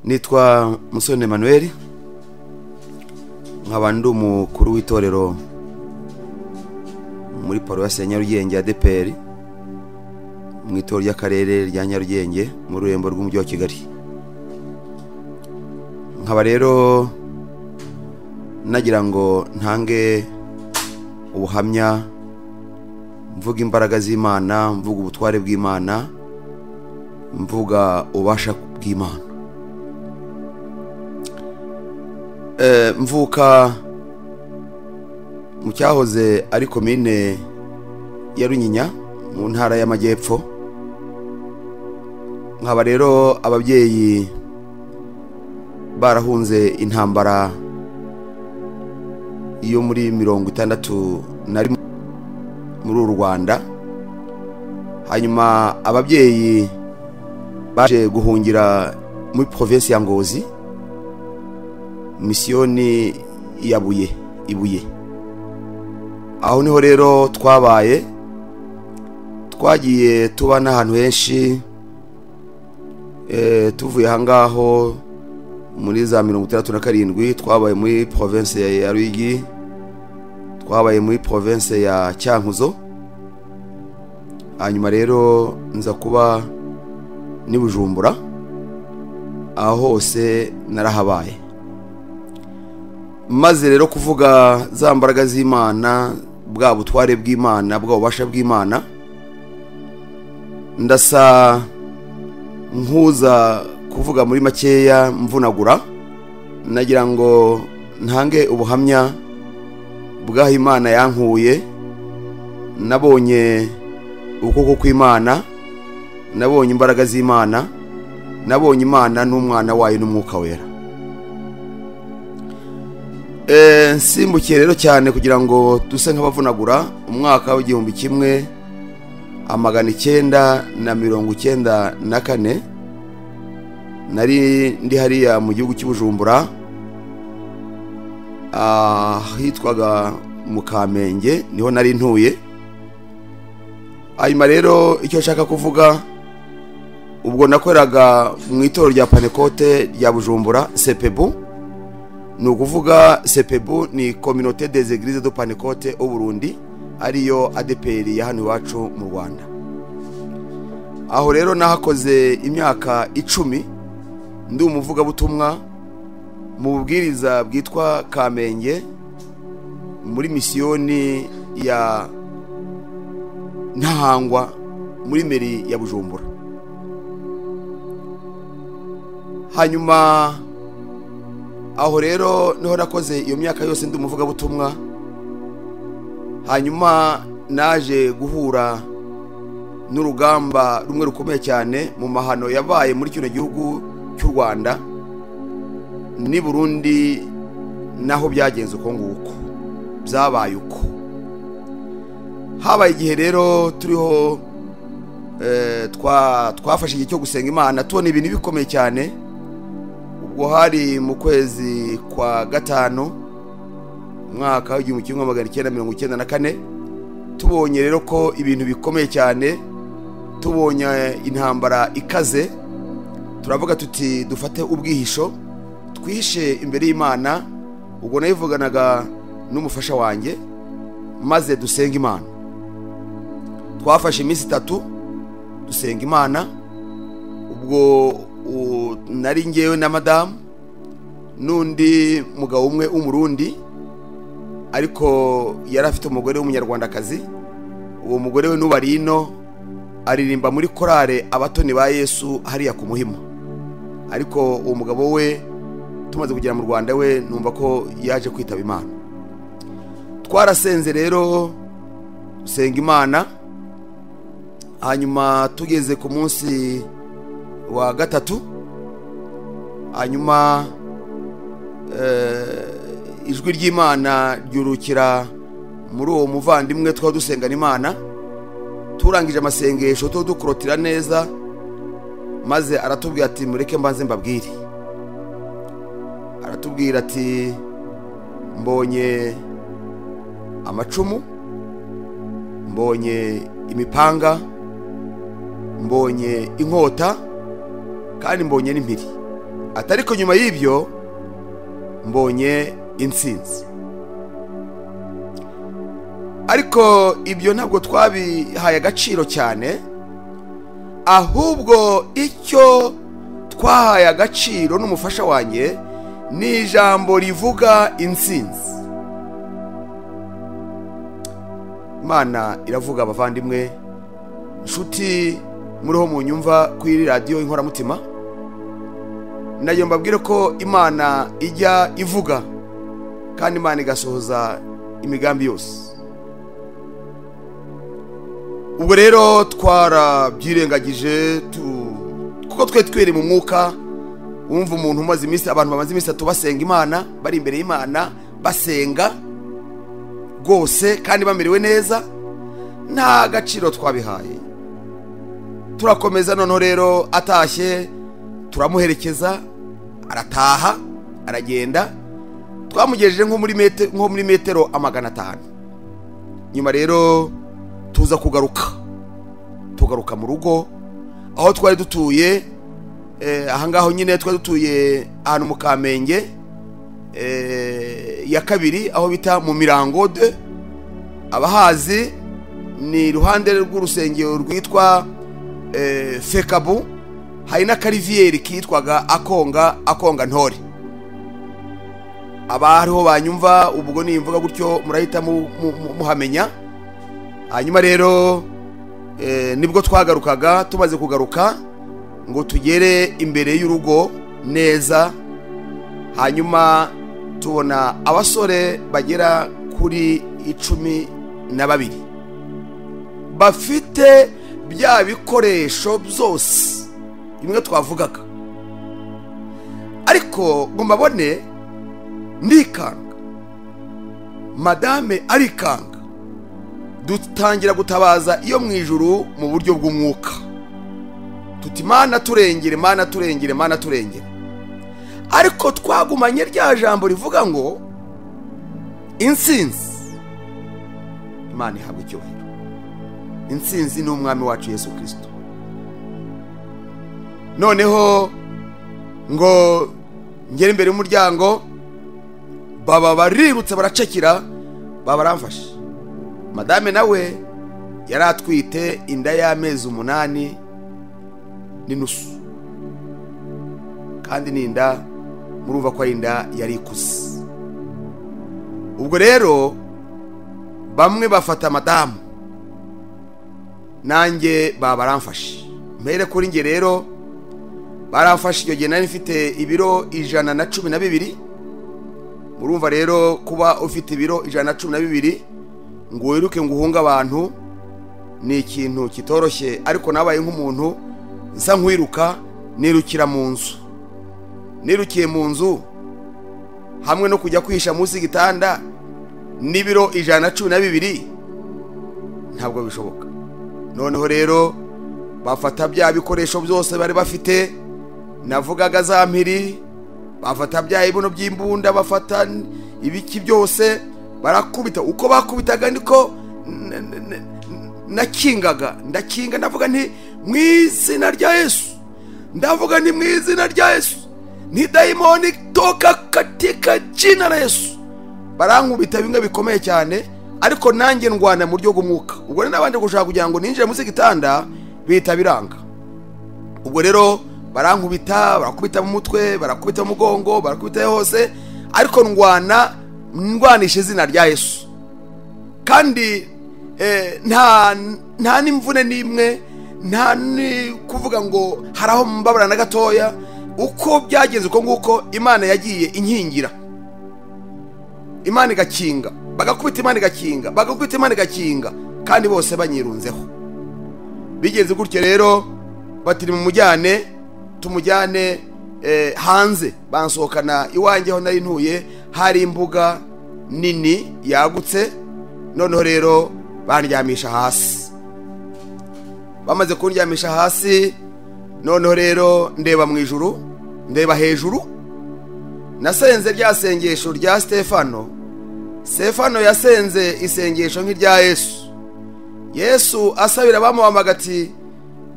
Nitwa Musoni Emmanuel, nkaba ndi umukuru w'itorero muri paruwasi ya Nyarugenge ya ADEPR, mu itorero ry'akarere rya Nyarugenge mu rurembo rw'umujyi wa Kigali. Nkaba rero nagira ngo ntange ubuhamya, mvuga imbaraga z'Imana, mvuga ubutware bw'Imana, mvuga ububasha bw'Imana. Mvuka mu cyahoze ari komine ya Runyinya mu ntara y'Amajyepfo. Nkaba rero ababyeyi barahunze intambara iyo muri 61 muri uru Rwanda. Hanyuma ababyeyi baje guhungira muri province ya Ngozi, misiyoni ya Buye, Ibuye. Aho niho rero twabaye, twagiye tuba n'ahantu henshi. Tuvuye ahangaho muri za 67 twabaye muri province ya Ruyigi, twabaye muri province ya Cyankuzo. Hanyuma rero nza kuba ni Bujumbura, aho hose narahabaye. Maze rero kuvuga za mbaraga z'Imana, bwa butware bw'Imana, bwa bubasha bw'Imana, ndasa nkuza kuvuga muri makeya mvunagura. Nagira ngo ntange ubuhamya bw'aho Imana yankuye. Nabonye ukuboko kw'Imana, nabonye imbaraga z'Imana, nabonye Imana n'umwana wayo n'umwuka wera. Nsimbukiye rero cyane kugira ngo duse nk'abavunagura. Umwaka w'1994 nari ndi hariya mu gihugu cy'Ubujumbura, ahitwaga mu Kamenge, niho nari ntuye. Hanyuma rero icyo nshaka kuvuga, ubwo nakoraga mu itorero rya Pantekote rya Bujumbura, CPBU. Ni ukuvuga CPBU ni Communauté des Églises de Pentecôte au Burundi, ariyo ADEPR ya hano iwacu mu Rwanda. Aho rero nahakoze imyaka 10 ndi umuvugabutumwa mu bubwiriza bwitwa Kamenge, muri misiyoni ya Ntahangwa muri meri ya Bujumbura. Hanyuma aho rero niho nakoze iyo myaka yose ndi umuvugabutumwa. Hanyuma naje guhura n'urugamba rumwe rukomeye cyane mu mahano yabaye muri kino gihugu cy'u Rwanda ni Burundi, naho byagenze uko nguko byabaye uko. Habaye igihe rero turiho twafashe igihe cyo gusenga Imana, tubona ibintu bikomeye cyane. Ubwo hari mu kwezi kwa 5 umwaka w'1994, tubonye rero ko ibintu bikomeye cyane, tubonye intambara ikaze, turavuga tuti dufate ubwihisho twihishe imbere y'Imana. Ubwo nayivuganaga n'umufasha wanjye, maze dusenga Imana. Twafashe iminsi 3 dusenga Imana. Ubwo nari ngewe na madamu n'undi mugabo umwe w'umurundi, ariko yari afite umugore w'umunyarwandakazi. Uwo mugore we n'ubarino aririmba muri korale Abatoni ba Yesu hariya ku Muhima. Ariko uwo mugabo we tumaze kugera mu Rwanda we numva ko yaje kwitaba Imana. Twarasenze rero dusenga Imana. Hanyuma tugeze ku munsi wa 3, hanyuma ijwi ry'Imana ryurukira muri uwo muvandimwe twa dusengana Imana. Turangije amasengesho to dukurotira neza, maze aratubwira ati mureke mbanze mbabwire. Aratubwira ati mbonye amacumu, mbonye imipanga, mbonye inkota, kandi mbonye n'impiri. Atariko nyuma y'ibyo mbonye intsinzi. Ariko ibyo ntabwo twabihaye agaciro cyane, ahubwo icyo twahaye agaciro n'umufasha wanjye ni ijambo rivuga intsinzi. Imana iravuga abavandimwe, inshuti muriho mu nyumva kuri radiyo Inkoramutima, nayo mbabwire ko Imana ijya ivuga kandi Imana igasohoza imigambi yose. Ubwo rero twarabyirengagije kuko twe twere mu mwuka. Wumva umuntu umaze iminsi, abantu bamaze iminsi itatu basenga Imana, bari imbere y'Imana basenga rwose kandi bamerewe neza, nta gaciro twabihaye. Turakomeza. Noneho rero atashye turamuherekeza, arataha aragenda. Twamugejeje nko muri metero 500. Nyuma rero tuza kugaruka, tugaruka mu rugo aho twari dutuye. Ahangaho nyine twari dutuye ahantu mu Kamenge ya kabiri, aho bita mu Mirango de. Abahazi ni iruhande rw'urusengero rwitwa Fekabu, hari n'akariviyeri kitwaga Akonga Ntore. Abariho banyumva ubwo nimvuga gutyo murahita muhamenya. Hanyuma rero nibwo twagarukaga. Tumaze kugaruka ngo tugere imbere y'urugo neza, hanyuma tubona abasore bagera kuri 12 bafite bya bikoresho byose bimwe twavugaga. Ariko ngo mbabone ndikanga, madame arikanga, dutangira gutabaza iyo mu ijuru mu buryo bw'umwuka, tuti Mana turengere, Mana turengere, Mana turengere. Ariko twagumanye rya jambo rivuga ngo intsinzi. Imana ihabwe icyubahiro. Intsinzi ni umwami wacu Yesu Kristo. Noneho ngo ngere imbere y'umuryango, baba barirutse baracekira, baba baramfashe. Madame nawe yari atwite inda y'amezi 8 n'inusu, kandi n'inda murumva ko ari inda yari ikuze. Ubwo rero bamwe bafata madamu, nanjye baba baramfashe. Mpere kuri nge rero baramfashe. Icyo gihe nari mfite ibiro 112. Murumva rero kuba ufite ibiro 112 ngo wiruke ngo uhunge abantu ni ikintu kitoroshye. Ariko nabaye nk'umuntu nsa nkwiruka, nirukira mu nzu. Nirukiye mu nzu hamwe no kujya kwihisha munsi y'igitanda n'ibiro 112 ntabwo bishoboka. Noneho rero bafata bya bikoresho byose bari bafite, navugaga za mpiri, bafata bya ibuno by'imbunda, bafata ibiki byose barakubita. Uko bakubitaga niko nakingaga, ndakinga, ndavuga nti mu izina rya Yesu, ndavuga nti mu izina rya Yesu, ni dayimoni toka katika jina la Yesu. Barankubita bimwe bikomeye cyane, ariko nanjye ndwana mu buryo bw'umwuka. Ubwo n'abandi gushaka kugira ngo ninjire munsi y'igitanda bihita biranga. Ubwo rero barankubita, barakubita mu mutwe, barakubita mu mugongo, barakubita hose, ariko ndwana, ndwanisha izina rya Yesu. Kandi nta n'imvune n'imwe, nta ni kuvuga ngo haraho mbabara na gatoya. Uko byagenze uko nguko Imana yagiye inkingira, Imana igakinga, bagakubita Imana igakinga, bagakubita Imana igakinga, kandi bose banyirunzeho. Bigenze gutyo rero batiri mu mujyane, tumujyane hanze. Bansohokana iwanjye aho nari ntuye, hari imbuga nini yagutse. Noneho rero bandyamisha hasi. Bamaze kundyamisha hasi, noneho rero ndeba mu ijuru, ndeba hejuru. Nasenze rya sengesho rya Stefano. Stefano yasenze isengesho nk'irya Yesu. Yesu asabira bamuhamagati,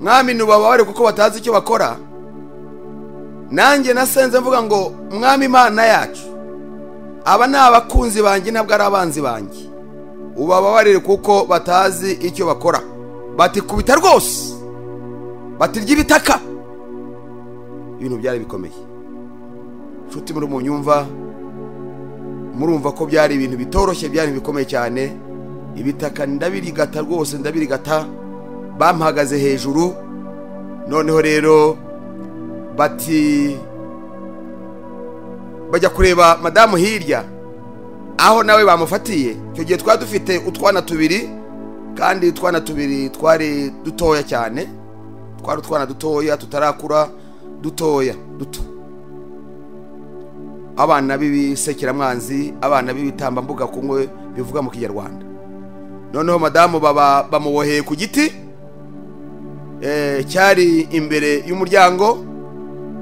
Mwami nubababare kuko batazi icyo bakora. Nanjye nasenze mvuga ngo Mwami Imana yacu, aba ni abakunzi banjye ntabwo ari abanzi banjye, ubababarire kuko batazi icyo bakora. Bati kubita rwose, bati ry'ibitaka. Ibintu byari bikomeye. Nshuti muri mu nyumva, murumva ko byari ibintu bitoroshye, byari bikomeye cyane. Ibitaka ndabirigata rwose, ndabirigata, bampagaze hejuru. Noneho rero bati bajya kureba madamu hirya aho nawe bamufatiye. Icyo gihe twari dufite utwana tubiri, kandi utwana tubiri twari dutoya cyane, twari utwana dutoya tutarakura, dutoya duto, abana b'ibisekeramwanzi, abana b'ibitambambuga kumwe bivuga mu Kinyarwanda. Noneho madamu baba bamuboheye ku giti cyari imbere y'umuryango.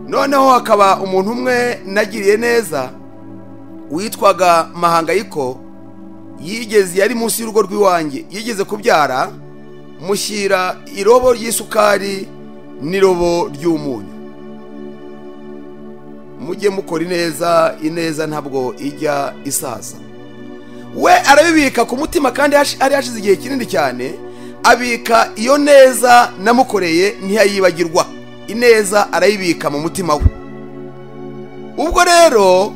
Noneho hakaba umuntu umwe nagiriye neza witwaga Mahangayiko, yigeze yari munsi y'urugo rw'iwanjye, yigeze kubyara, mushyira irobo ry'isukari n'irobo ry'umunyu. Mujye mukora ineza, ineza ntabwo ijya isaza. We arabibika ku mutima, kandi ari hashize igihe kinini cyane abika iyo neza namukoreye, ntiyayibagirwa. Ineza arayibika mu mutima we. Ubwo rero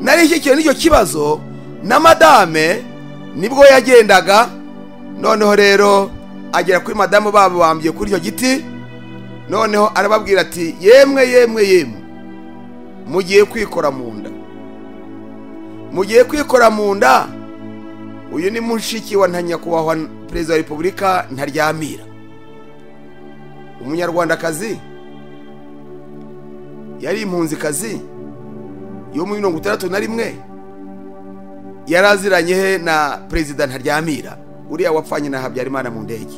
nari nshyikiwe n'icyo kibazo na madame, nibwo yagendaga. Noneho rero agera kuri madamu babambye kuri icyo giti. Noneho arababwira ati yemwe yemwe yemwe, mugiye kwikora mu nda, mugiye kwikora mu nda. Uyu ni mushiki wa nyakubahwa Perezida wa Repubulika Ntaryamira, umunyarwandakazi, yari impunzikazi yo mu 61, yaraziranye he na Perezida Ntaryamira uriya wapfanye na Habyarimana mu ndege.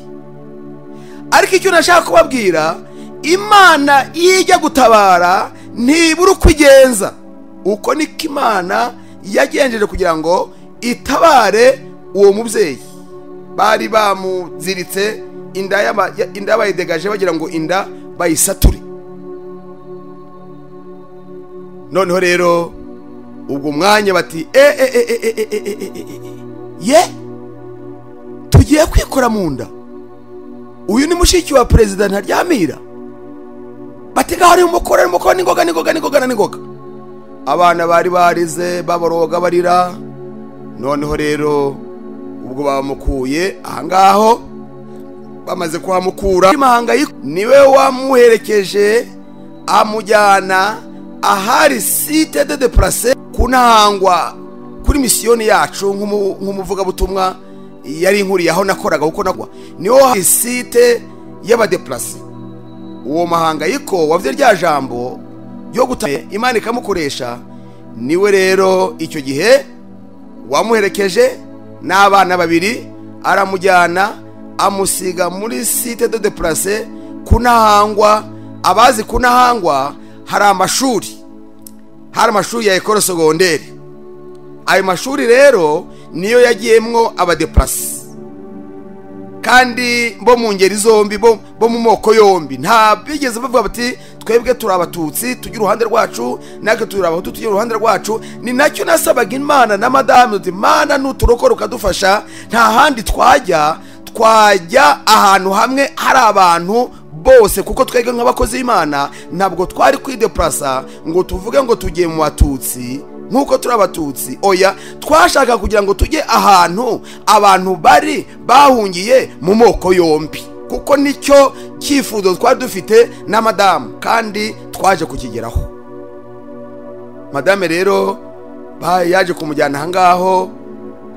Ariko icyo nashaka kubabwira, Imana ijya gutabara ntibura uko igenza. Uko niko Imana yagenjeje kugira ngo itabare uwo mubyeyi. Bari bamuziritse inda bayidegaje bagira ngo inda bayisature. Noneho rero ubwo mwanya bati ye tugiye kwikora mu nda, uyu ni mushiki wa Perezida Ntaryamira. Bati ngaho ari umukora, umukora n'ingoga n'ingoga n'ingoga n'ingoga. Abana bari barize baboroga barira. Noneho rero ubwo bamukuye ahangaho, bamaze kuhamukura, Mahangayiko niwe wamuherekeje amujyana ahari site de déplacé kunahangwa kuri misiyoni yacu nk'umuvugabutumwa yari inkuriye aho nakoraga, kuko nagwa niho site y'abadeplace. Uwo Mahangayiko wavuze rya jambo ryo guta Imana ikamukoresha, niwe rero icyo gihe wamuherekeje n'abana babiri, aramujyana amusiga muri site de déplacé kunahangwa. Abazi kunahangwa hari amashuri, hari amashuri ya école secondaire. Ayo mashuri rero niyo yagiyemwo abadeplace, kandi bo mu ngeri zombi, bo mu moko yombi. Nta bigeze bavuga bati twebwe turi abatutsi tujye uruhande rwacu, natwe turi abahutu tujye uruhande rwacu. Ni nacyo nasabaga Imana na madamu, uti Mana nuturokora ukadufasha, nta handi twajya, twajya ahantu hamwe hari abantu bose, kuko twebwe nk'abakozi b'Imana ntabwo twari kwideplasa ngo tuvuge ngo tugiye mu batutsi nkuko turi abatutsi. Oya, twashaka kugira ngo tujye ahantu abantu bari bahungiye mu moko yombi, kuko nicyo cyifuzo twari dufite na madamu, kandi twaje kukigeraho. Madame rero yaje kumujyana ahangaho,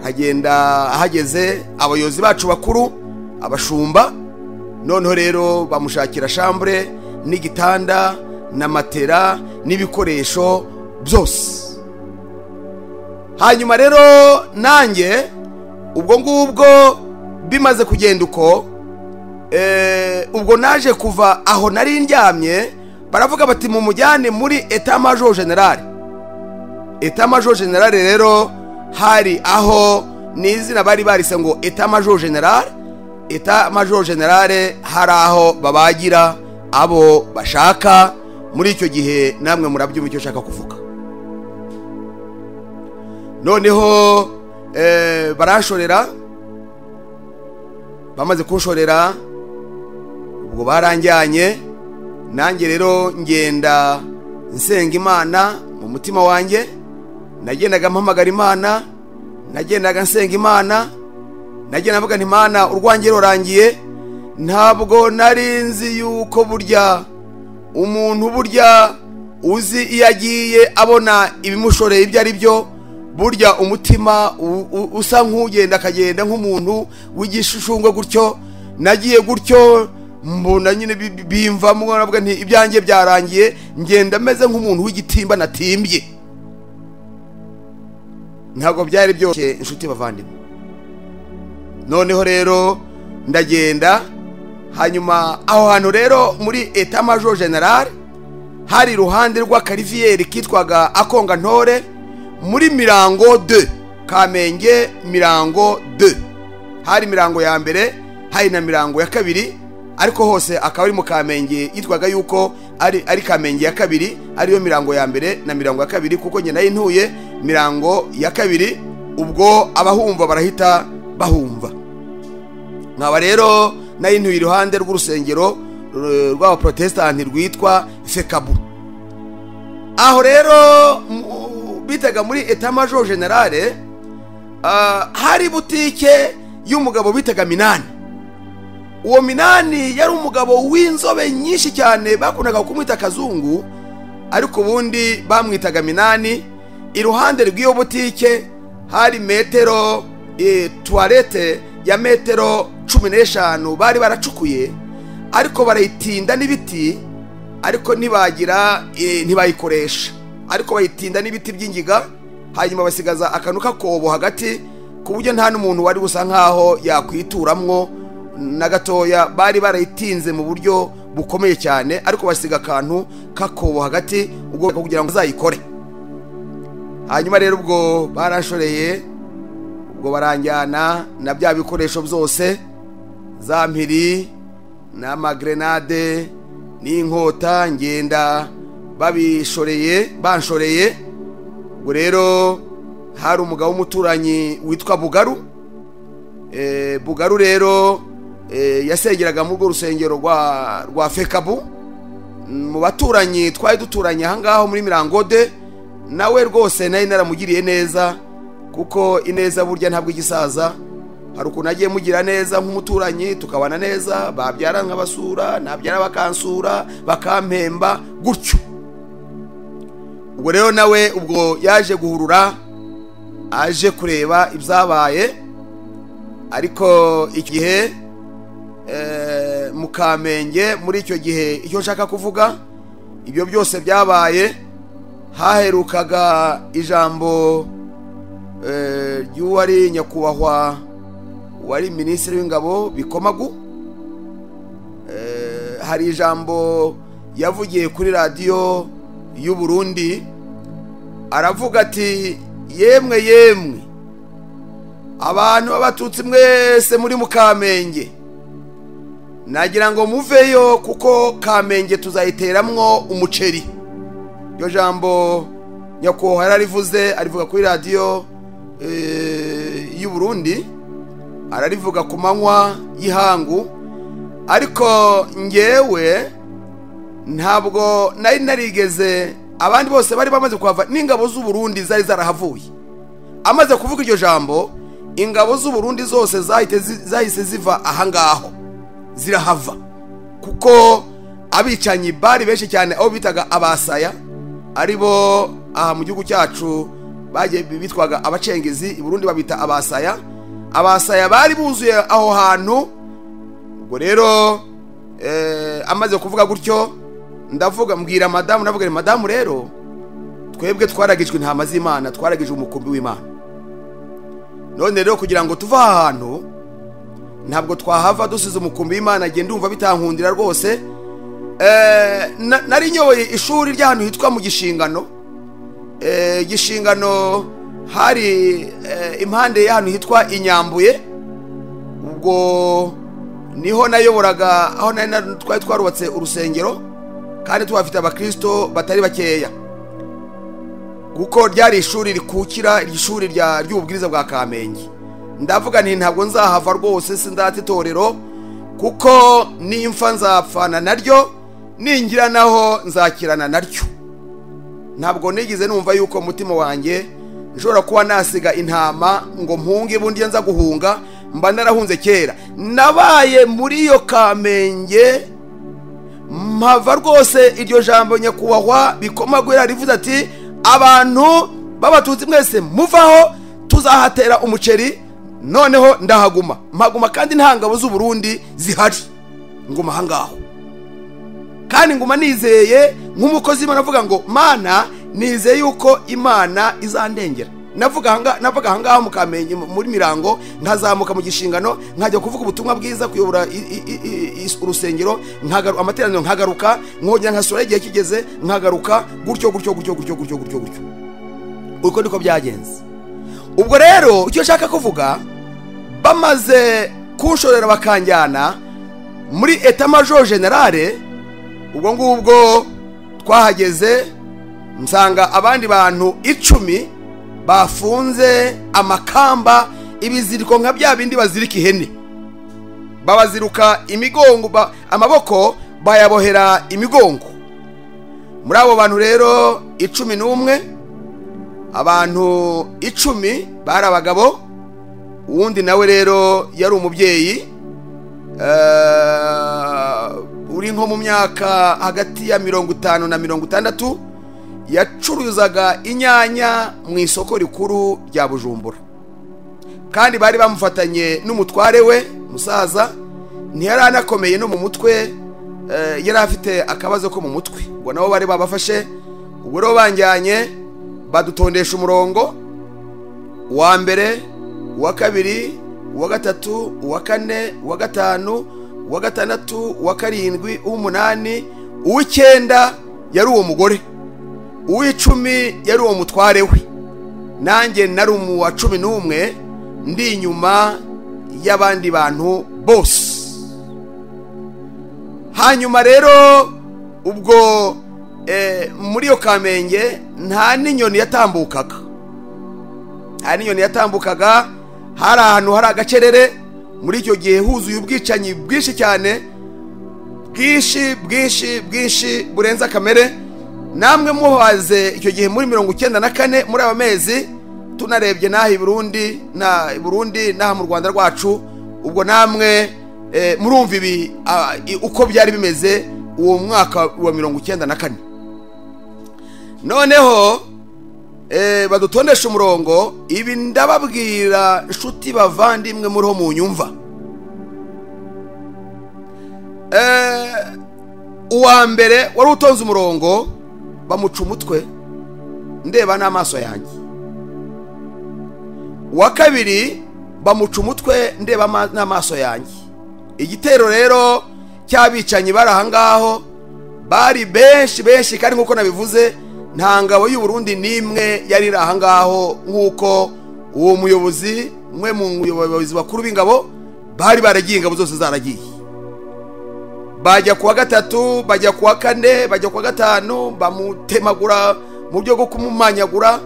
agenda ahageze abayobozi bacu bakuru abashumba. Noneho rero bamushakira chambre n'igitanda na matera n'ibikoresho byose. Hanyuma rero nanjye ubwo ngubwo bimaze kugenda uko, ubwo naje kuva aho nari ndyamye, baravuga bati mumujyane muri Etat Major General. Etat Major General rero hari aho n'izina bari barise ngo Etat Major General. Etat Major General hari aho babagira abo bashaka Muri icyo gihe namwe murabyumva icyo nshaka kuvuga. Noneho baranshorera, bamaze kunshorera ubwo baranjyanye, nanjye rero ngenda nsenga Imana mu mutima wanjye. Nagendaga mpamagara Imana, nagendaga nsenga Imana, nagenda mvuga nti Imana urwanjye rurangiye. Ntabwo nari nzi yuko burya umuntu burya uzi iyo agiye abona ibimushoreye ibyo ari byo, burya umutima usa nk'ugenda akagenda nk'umuntu w'igishushushungwe gutyo. Nagiye gutyo mbona nyine bimvamo, navuga nti ibyanjye byarangiye, ngenda meze nk'umuntu w'igitimba natimbye. Ntabwo byari byoroshye inshuti bavandimwe. Noneho rero ndagenda, hanyuma aho hantu rero muri Etat Major General hari iruhande rw'akariviyeri kitwaga Akonga Ntore, muri Mirango 2, Kamenge Mirango 2. Hari Mirango ya mbere, hari na Mirango ya kabiri, ariko hose akaba ari mu Kamenge yitwaga yuko ari Kamenge ya kabiri, ariyo Mirango ya mbere na Mirango ya kabiri, kuko njye nayo ntuye Mirango ya kabiri. Ubwo abahumva barahita bahumva. Nkaba rero nayo ntuye iruhande rw'urusengero rw'abaprotestanti rwitwa Fekabu. Aho rero bitaga muri Etat Major General, hari butike y'umugabo bitaga Minani. Uwo Minani yari umugabo w'inzobe nyinshi cyane, bakundaga kumwita Kazungu, ariko ubundi bamwitaga Minani. Iruhande rw'iyo butike hari metero toilette ya metero 15 bari baracukuye, ariko barayitinda n'ibiti, ariko ntibagira ntibayikoresha, ariko bayitinda n'ibiti by'ingiga, hanyuma basigaza akantu kakobo hagati ku buryo nta n'umuntu wari gusa nkaho yakwituramwo na gatoya. Bari barayitinze mu buryo bukomeye cyane, ariko basiga akantu kakobo hagati ubwo kugira ngo bazayikore. Hanyuma rero ubwo baranshoreye, ubwo baranjyana na bya bikoresho byose, za mpiri n'amagrenade n'inkota, ngenda babishoreye banshoreye. Ubwo rero hari umugabo w'umuturanyi witwa Bugaru. Bugaru rero yasengeraga mu rwo rusengero rwa Fekabu. Mu baturanyi twari duturanye aha ngaho muri Mirangode, nawe rwose nari naramugiriye neza, kuko ineza burya ntabwo igisaza. Hari ukuntu agiye mugira neza nk'umuturanyi, tukabana neza, babyara nk'abasura, nabyara bakansura, bakampemba gutyo. Ubwo rero nawe ubwo yaje guhurura aje kureba ibyabaye, ariko igihe mu Kamenge muri icyo gihe, icyo nshaka kuvuga ibyo byose byabaye, haherukaga ijambo ry'uwari nyakubahwa wari minisitiri w'ingabo Bikomagu. Hari ijambo yavugiye kuri radiyo y'u Burundi, aravuga ati yemwe yemwe abantu b'abatutsi mwese muri mu Kamenge, nagira ngo muveyo kuko Kamenge tuzayiteramwo umuceri. Iryo jambo nyakubahwa yararivuze, arivuga kuri radiyo y'u Burundi, ararivuga ku manywa y'ihangu. Ariko ngewe ntabwo nari narigeze, abandi bose bari bamaze kuhava n'ingabo z'u Burundi zari zarahavuye. Amaze kuvuga iryo jambo, ingabo z'u Burundi zose zahise ziva aha ngaho zirahava, kuko abicanyi bari benshi cyane, aho bitaga abasaya, aribo aha mu gihugu cyacu bagiye bitwaga abacengezi, i Burundi babita abasaya. Abasaya bari buzuye aho hantu. Ubwo rero amaze kuvuga gutyo, ndavuga mbwira madamu, ndavuga madamu rero twebwe twaragijwe intama z'Imana, twaragijwe umukumbi w'Imana. None rero kugira ngo tuve aha hantu, ntabwo twahava dusize umukumbi w'Imana, genda ndumva bitankundira rwose. Nari nyoboye ishuri ry'ahantu hitwa mu Gishingano. Gishingano hari impande y'ahantu hitwa Inyambuye. Ubwo niho nayoboraga, aho nari twari twarubatse urusengero, Kandi tuhafite abakristo batari bakeya, kuko ryari ishuri rikukira ishuri ry'ububwiriza bwa Kamenge. Ndavuga nti ntabwo nzahava rwose, sindata itorero, kuko nimfa nzapfana naryo, ningira naho nzakirana naryo. Ntabwo nigeze numva yuko umutima wanjye nshobora kuba nasiga intama ngo mpunge bundi nza guhunga, mba narahunze kera. Nabaye muri iyo Kamenge mpava rwose iryo jambo nyakubahwa Bikomagwera rivuze ati abantu b'abatutsi mwese muvaho, tuzahatera umuceri. Noneho ndahaguma, mpaguma kandi nta ngabo z'u Burundi zihari, nguma ahangaho. Kandi nguma nizeye nk'umukozi Imana, avuga ngo Mana nizeye yuko Imana izandengera. Navuga ahangaha mu Kamenge muri Mirango, nkazamuka mu gishingano, nkajya kuvuga ubutumwa bwiza, kuyobora urusengero, nkagaruka amateraniro, nkagaruka nkongera nkasura igihe kigeze, nkagaruka gutyo gutyo gutyo gutyo gutyo gutyo gutyo. Uko niko byagenze. Ubwo rero icyo nshaka kuvuga, bamaze kunshorera bakanjyana muri Etat Major Generale, ubwo ngubwo twahageze nsanga abandi bantu 10 bafunze amakamba, ibiziriko nka bya bindi bazirika ihene, babaziruka imigongo, amaboko bayabohera imigongo. Muri abo bantu rero 11, abantu 10 bari abagabo, uwundi nawe rero yari umubyeyi uri nko mu myaka hagati ya 50 na 60, yacuruzaga inyanya mu isoko rikuru rya Bujumbura. Kandi bari bamufatanye n'umutware we musaza, ntiyari anakomeye no mu mutwe, yari afite akabazo ko mu mutwe. Ubwo nabo bari babafashe. Ubwo rero banjyanye badutondesha umurongo, uwa mbere, uwa kabiri, uwa gatatu, uwa kane, uwa gatanu, uwa gatandatu, uwa karindwi, uw'umunani, uw'icyenda yari uwo mugore, uw'icumi yari uwo mutware we. Nanjye nari uwa 11, ndi inyuma y'abandi bantu bose. Hanyuma rero ubwo muri iyo Kamenge nta n'inyoni yatambukaga, nta n'inyoni yatambukaga. Hari ahantu hari agacerere muri icyo gihe, huzuye ubwicanyi bwinshi cyane, bwinshi bwinshi bwinshi burenze kamere. Namwe muhaze icyo gihe muri 94, muri aba mezi tunarebye naho i Burundi na Burundi naha mu Rwanda rwacu, ubwo namwe murumva ibi uko byari bimeze uwo mwaka wa 94. Noneho badutondesha umurongo. Ibi ndababwira inshuti bavandimwe muriho mu nyumva. Uwa mbere wari utonze umurongo bamuca umutwe ndeba n'amaso yanjye. Uwa kabiri bamuca umutwe ndeba n'amaso yanjye. Igitero rero cy'abicanyi bari ahangaho bari benshi benshi, kandi nkuko nabivuze nta ngabo y'u Burundi nimwe yari iri ahangaho, nkuko uwo muyobozi umwe mu muyobozi bakuru b'ingabo bari baragiye, ingabo zose zaragiye. Bajya kuwa gatatu, bajya kuwa kane, bajya kuwa gatanu, bamutemagura mu buryo bwo kumumanyagura.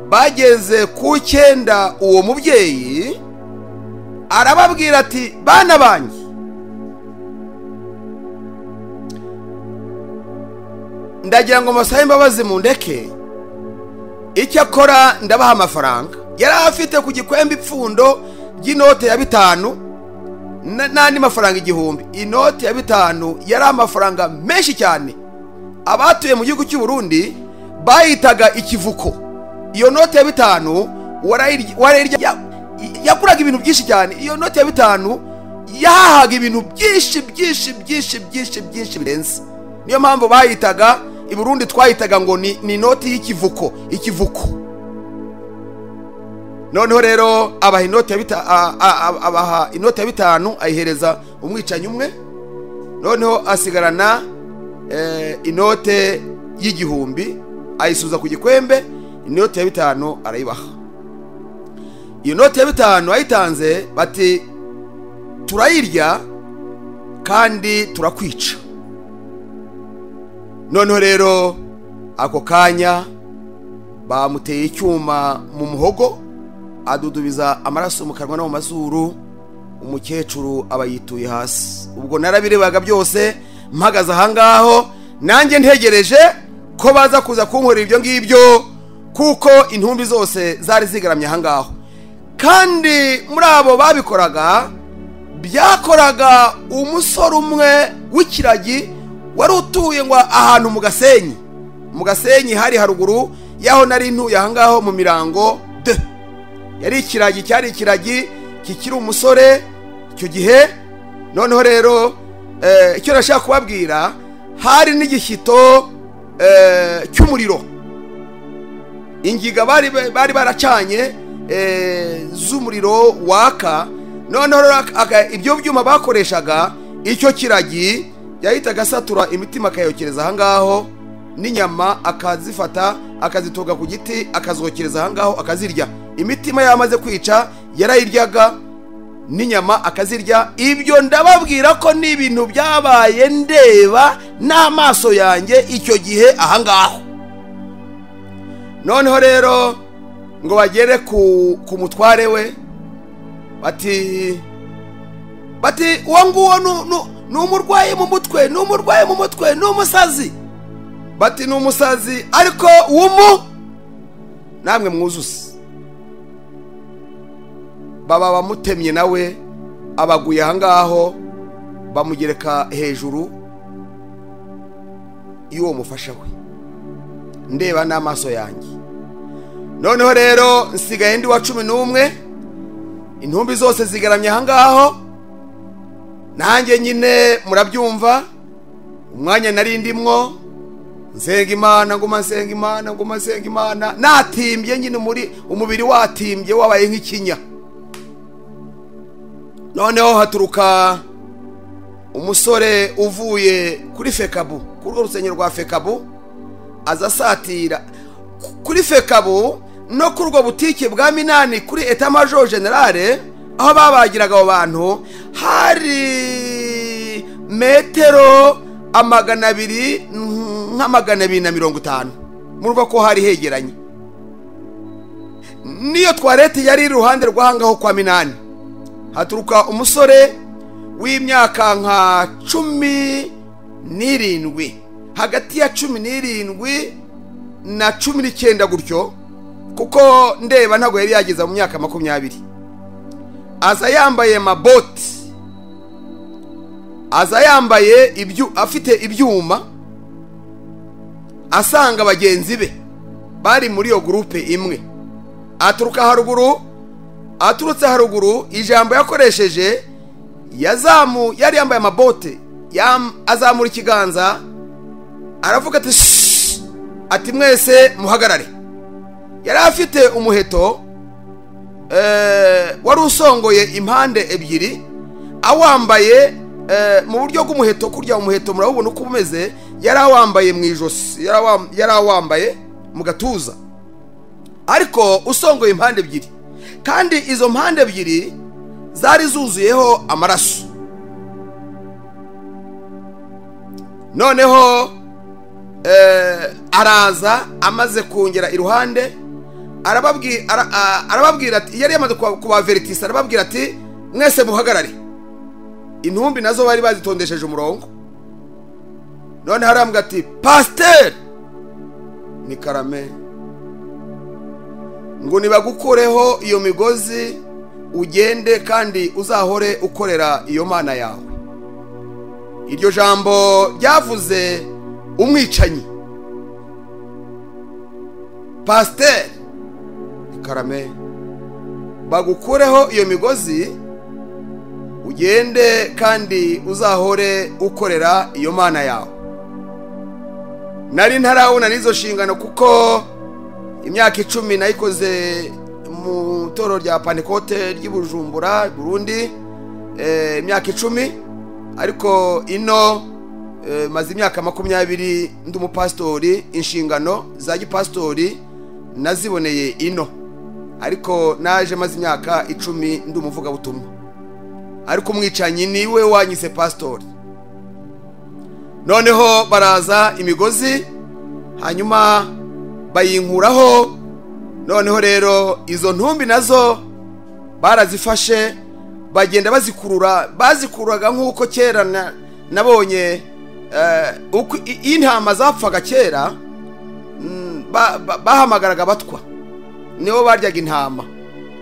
Bageze ku 9, uwo mubyeyi arababwira ati bana banjye, ndagira ngo mbasabe imbabazi mundeke, icyakora ndabaha amafaranga. Yari afite ku gikwembe ipfundo ry'inote ya 5 n'andi mafaranga 1000. Inote ya 5 yari amafaranga menshi cyane. Abatuye mu gihugu cy'u Burundi bayitaga ikivuko. Iyo note ya 5 warayirya, yakuraga ibintu byinshi cyane. Iyo note ya 5 yahahaga ibintu byinshi byinshi byinshi byinshi byinshi birenze. Niyo mpamvu bayitaga i Burundi twayitaga ngo ni inoti y'ikivuko, ikivuko. Noneho rero abaha inoti ya abaha inoti ya 5 ayihereza umwicanyi umwe. Noneho asigarana inote y'1000 ayisuza ku gikwembe, inoti ya 5 arayibaha. Iyo noti ya 5 ayitanze bati turayirya kandi turakwica. Noneho rero ako kanya bamuteye icyuma mu muhogo, adudubiza amaraso mu kanwa no mu mazuru, umukecuru aba yituye hasi. Ubwo narabirebaga byose mpagaze ahangaho, nanjye ntegereje ko baza kuza kunkorera ibyo ngibyo, kuko intumbi zose zari zigaramye ahangaho. Kandi muri abo babikoraga byakoraga umusore umwe w'ikiragi wari utuye ngo ahantu mu Gasenyi. Mu Gasenyi hari haruguru yaho nari ntuye ahangaho mu Mirango de. Yari ikiragi, cyari ikiragi kikiri umusore icyo gihe. Noneho rero icyo nashaka kubabwira, hari n'igishyito cy'umuriro, ingiga bari baracanye z'umuriro waka. Noneho ibyo byuma bakoreshaga, icyo kiragi yahitaga asatura imitima akayokereza ahangaho, n'inyama akazifata akazitoga ku giti akazokereza ahangaho akazirya. Imitima yamaze kwica yarayiryaga, n'inyama akazirya. Ibyo ndababwira ko ni ibintu byabaye ndeba n'amaso yanjye icyo gihe ahangaho. Noneho rero ngo bagere ku mutware we, bati uwo nguwo ni umurwayi mu mutwe, ni umurwayi mu mutwe, ni umusazi. Bati ni umusazi ariko wumu namwe mwuzuse. Baba bamutemye nawe abaguye ahangaho, bamugereka hejuru y'uwo mufasha we, ndeba n'amaso yanjye. Noneho rero nsigaye ndi wa 11, intumbi zose zigaramye ahangaho. Nanjye nyine murabyumva, umwanya nari ndimwo nsenga Imana, nguma nsenga Imana, nguma nsenga Imana, natimbye nyine, muri umubiri watimbye wabaye nk'ikinya. Noneho haturuka umusore uvuye kuri Fekabu, kuri urwo rusengero rwa Fekabu, aza asatira kuri Fekabu no kuri urwo butike bwa Minani kuri Etat Major General, aho babagiraga abo bantu, hari metero 200 nka 250. Murumva ko hari hegeranye. Niyo toilette yari iruhande rw'ahangaho kwa Minani. Haturuka umusore w'imyaka nka 17, hagati ya 17 na 19 gutyo, kuko ndeba ntago yari yageza mu myaka 20. Aza yambaye maboti, aza yambaye ibyu, afite ibyuma, asanga bagenzi be bari muri iyo groupe imwe. Aturuka haruguru, aturutse haruguru, ijambo yakoresheje yazamu, yari yambaye amabote, azamura ikiganza aravuga ati ati mwese muhagarare. Yari afite umuheto wari usongoye impande ebyiri, awambaye mu buryo bw'umuheto. Kurya umuheto murabubona uko umeze, yari awambaye mu ijosi, yari awambaye mu gatuza, ariko usongoye impande ebyiri, kandi izo mpande ebyiri zari zuzuyeho amaraso. Noneho araza amaze kongera iruhande, arababwira ati, yari yamaze kubaveritisa, arababwira ati mwese muhagarare. Intumbi nazo bari bazitondesheje umurongo. None harambwa ati pasteur ni karame, ngo nibagukureho iyo migozi ugende, kandi uzahore ukorera iyo mana yawe. Iryo jambo ryavuze umwicanyi. Pasteur karame, bagukureho iyo migozi ugende, kandi uzahore ukorera iyo mana yawe. Nari ntarawuna nizo shingano, kuko imyaka 10 nayikoze mu toro rya Pantekote ry'Ibujumbura Burundi, imyaka 10, ariko ino maze imyaka 20 ndi umupastori. Inshingano za gipastori naziboneye ino, ariko naje maze imyaka 10 ndi umuvugabutumwa. Ariko umwicanyi niwe wanyise pastori. Noneho baraza imigozi hanyuma bayinkuraho. Noneho rero izo ntumbi nazo barazifashe bagenda bazikurura, bazikururaga nk'uko kera nabonye intama zapfaga kera, bahamagaraga abatwa, nibo baryaga intama.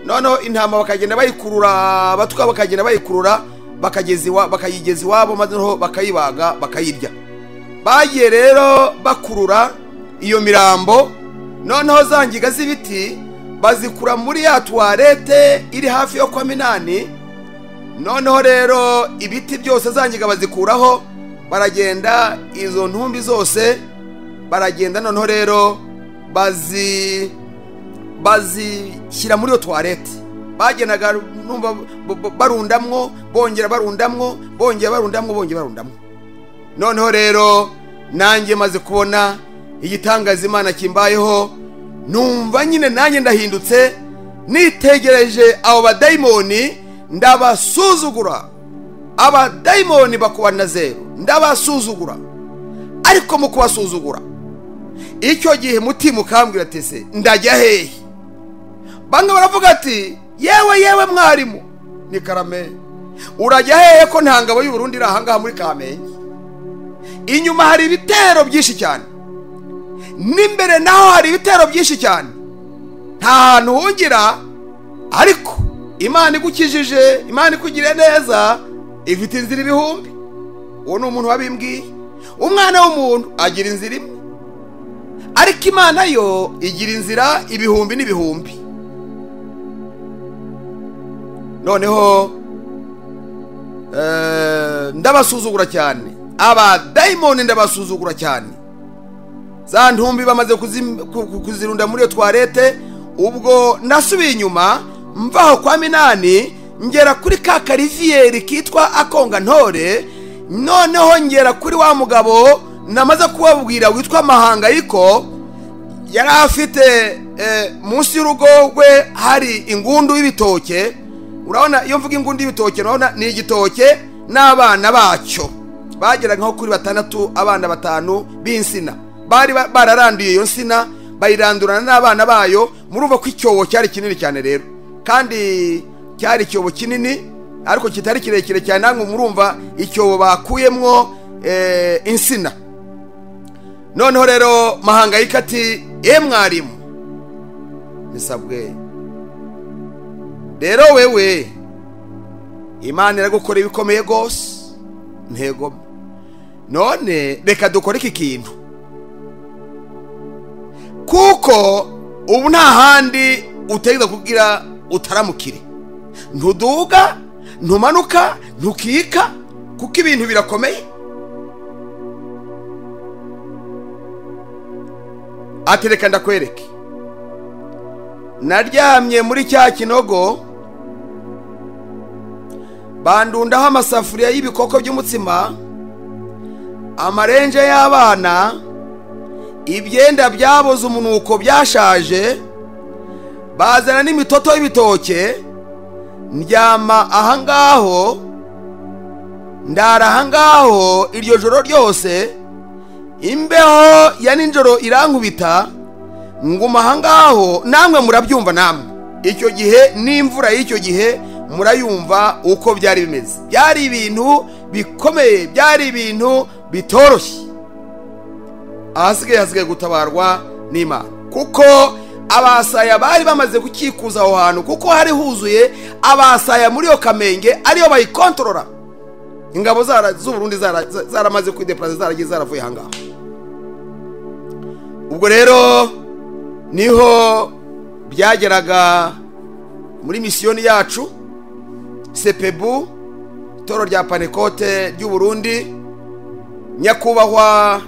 Noneho intama bakagenda bayikurura, abatwa bakagenda bayikurura bakayigeza iwabo, maze noneho bakayibaga bakayirya. Bagiye rero bakurura iyo mirambo, noneho za ngiga z'ibiti bazikura muri ya tuwarete iri hafi yo kwa Minani. Noneho rero ibiti byose za ngiga bazikuraho, baragenda izo ntumbi zose baragenda, noneho rero bazishyira muri iyo tuwarete. Bagendaga numva barundamwo, bongera barundamwo, bongera barundamwo, bongera barundamwo. Noneho rero nanjye maze kubona igitangaza Imana kimbayeho, numva nyine nanjye ndahindutse. Nitegereje abo badayimoni ndabasuzugura, abadayimoni bakuba na zero ndabasuzugura. Ariko mu kubasuzugura icyo gihe mutima ukambwira ati se ndajya hehe? Bamwe baravuga ati yewe yewe mwarimu ni Karame, urajya hehe ko nta ngabo y'u Burundi iri ahangaha muri Kamenge? Inyuma hari ibitero byinshi cyane, n'imbere naho hari ibitero byinshi cyane, nta hantu hungira. Ariko Imana igukijije, Imana ikugiriye neza, ifite inzira ibihumbi. Uwo ni umuntu wabimbwiye. Umwana w'umuntu agira inzira imwe, ariko Imana yo igira inzira ibihumbi n'ibihumbi. Noneho ndabasuzugura cyane, abadayimoni ndabasuzugura cyane. Za ntumbi bamaze kuzirunda muri iyo toilette. Ubwo nasubiye inyuma mvaho kwa Minani ngera kuri ka kariviyeri kitwa Akonga Ntore. Noneho ngera kuri wa mugabo namaze kubabwira witwa Mahangayiko. Yari afite munsi y'urugo rwe hari ingundu y'ibitoke. Urabona iyo mvuga ingundu y'ibitoke, urabona ni igitoke n'abana bacyo bageraga nko kuri 6, abana 5 b'insina. Bari bararanduye iyo nsina bayirandurana n'abana bayo. Murumva ko icyobo cyari kinini cyane rero, kandi cyari icyobo kinini ariko kitari kirekire cyane. Namwe murumva icyobo bakuyemwo insina. Noneho rero Mahangayika ati e mwarimu nisabwe rero wewe Imana iragukora ibikomeye gose, ntego none reka dukore iki kintu, kuko ubu nta handi utegeka kugira utaramukire, ntuduga, ntumanuka, ntukika, kuko ibintu birakomeye. Ati reka ndakwereke. Naryamye muri cya kinogo, bandundaho amasafuriya y'ibikoko by'umutsima, amarenje y'abana, ibyenda byaboze umunuko byashaje, bazana n'imitoto y'ibitoke. Ndyama ahangaho, ndara ahangaho iryo joro ryose. Imbeho ya ninjoro irankubita, nguma ahangaho. Namwe murabyumva, namwe icyo gihe n'imvura y'icyo gihe murayumva uko byari bimeze. Byari ibintu bikomeye, byari ibintu bitoroshye. Ahasigaye hasigaye gutabarwa n'Imana, kuko abasaya bari bamaze gukikuza aho hantu, kuko hari huzuye abasaya muri iyo Kamenge ariyo bayikontorora. Ingabo z'u Burundi zaramaze kwideplaza, zaragiye zaravuye ahangaha. Ubwo rero niho byageraga muri misiyoni yacu Sepebu, itoro rya Panekote ry'u Burundi. Nyakubahwa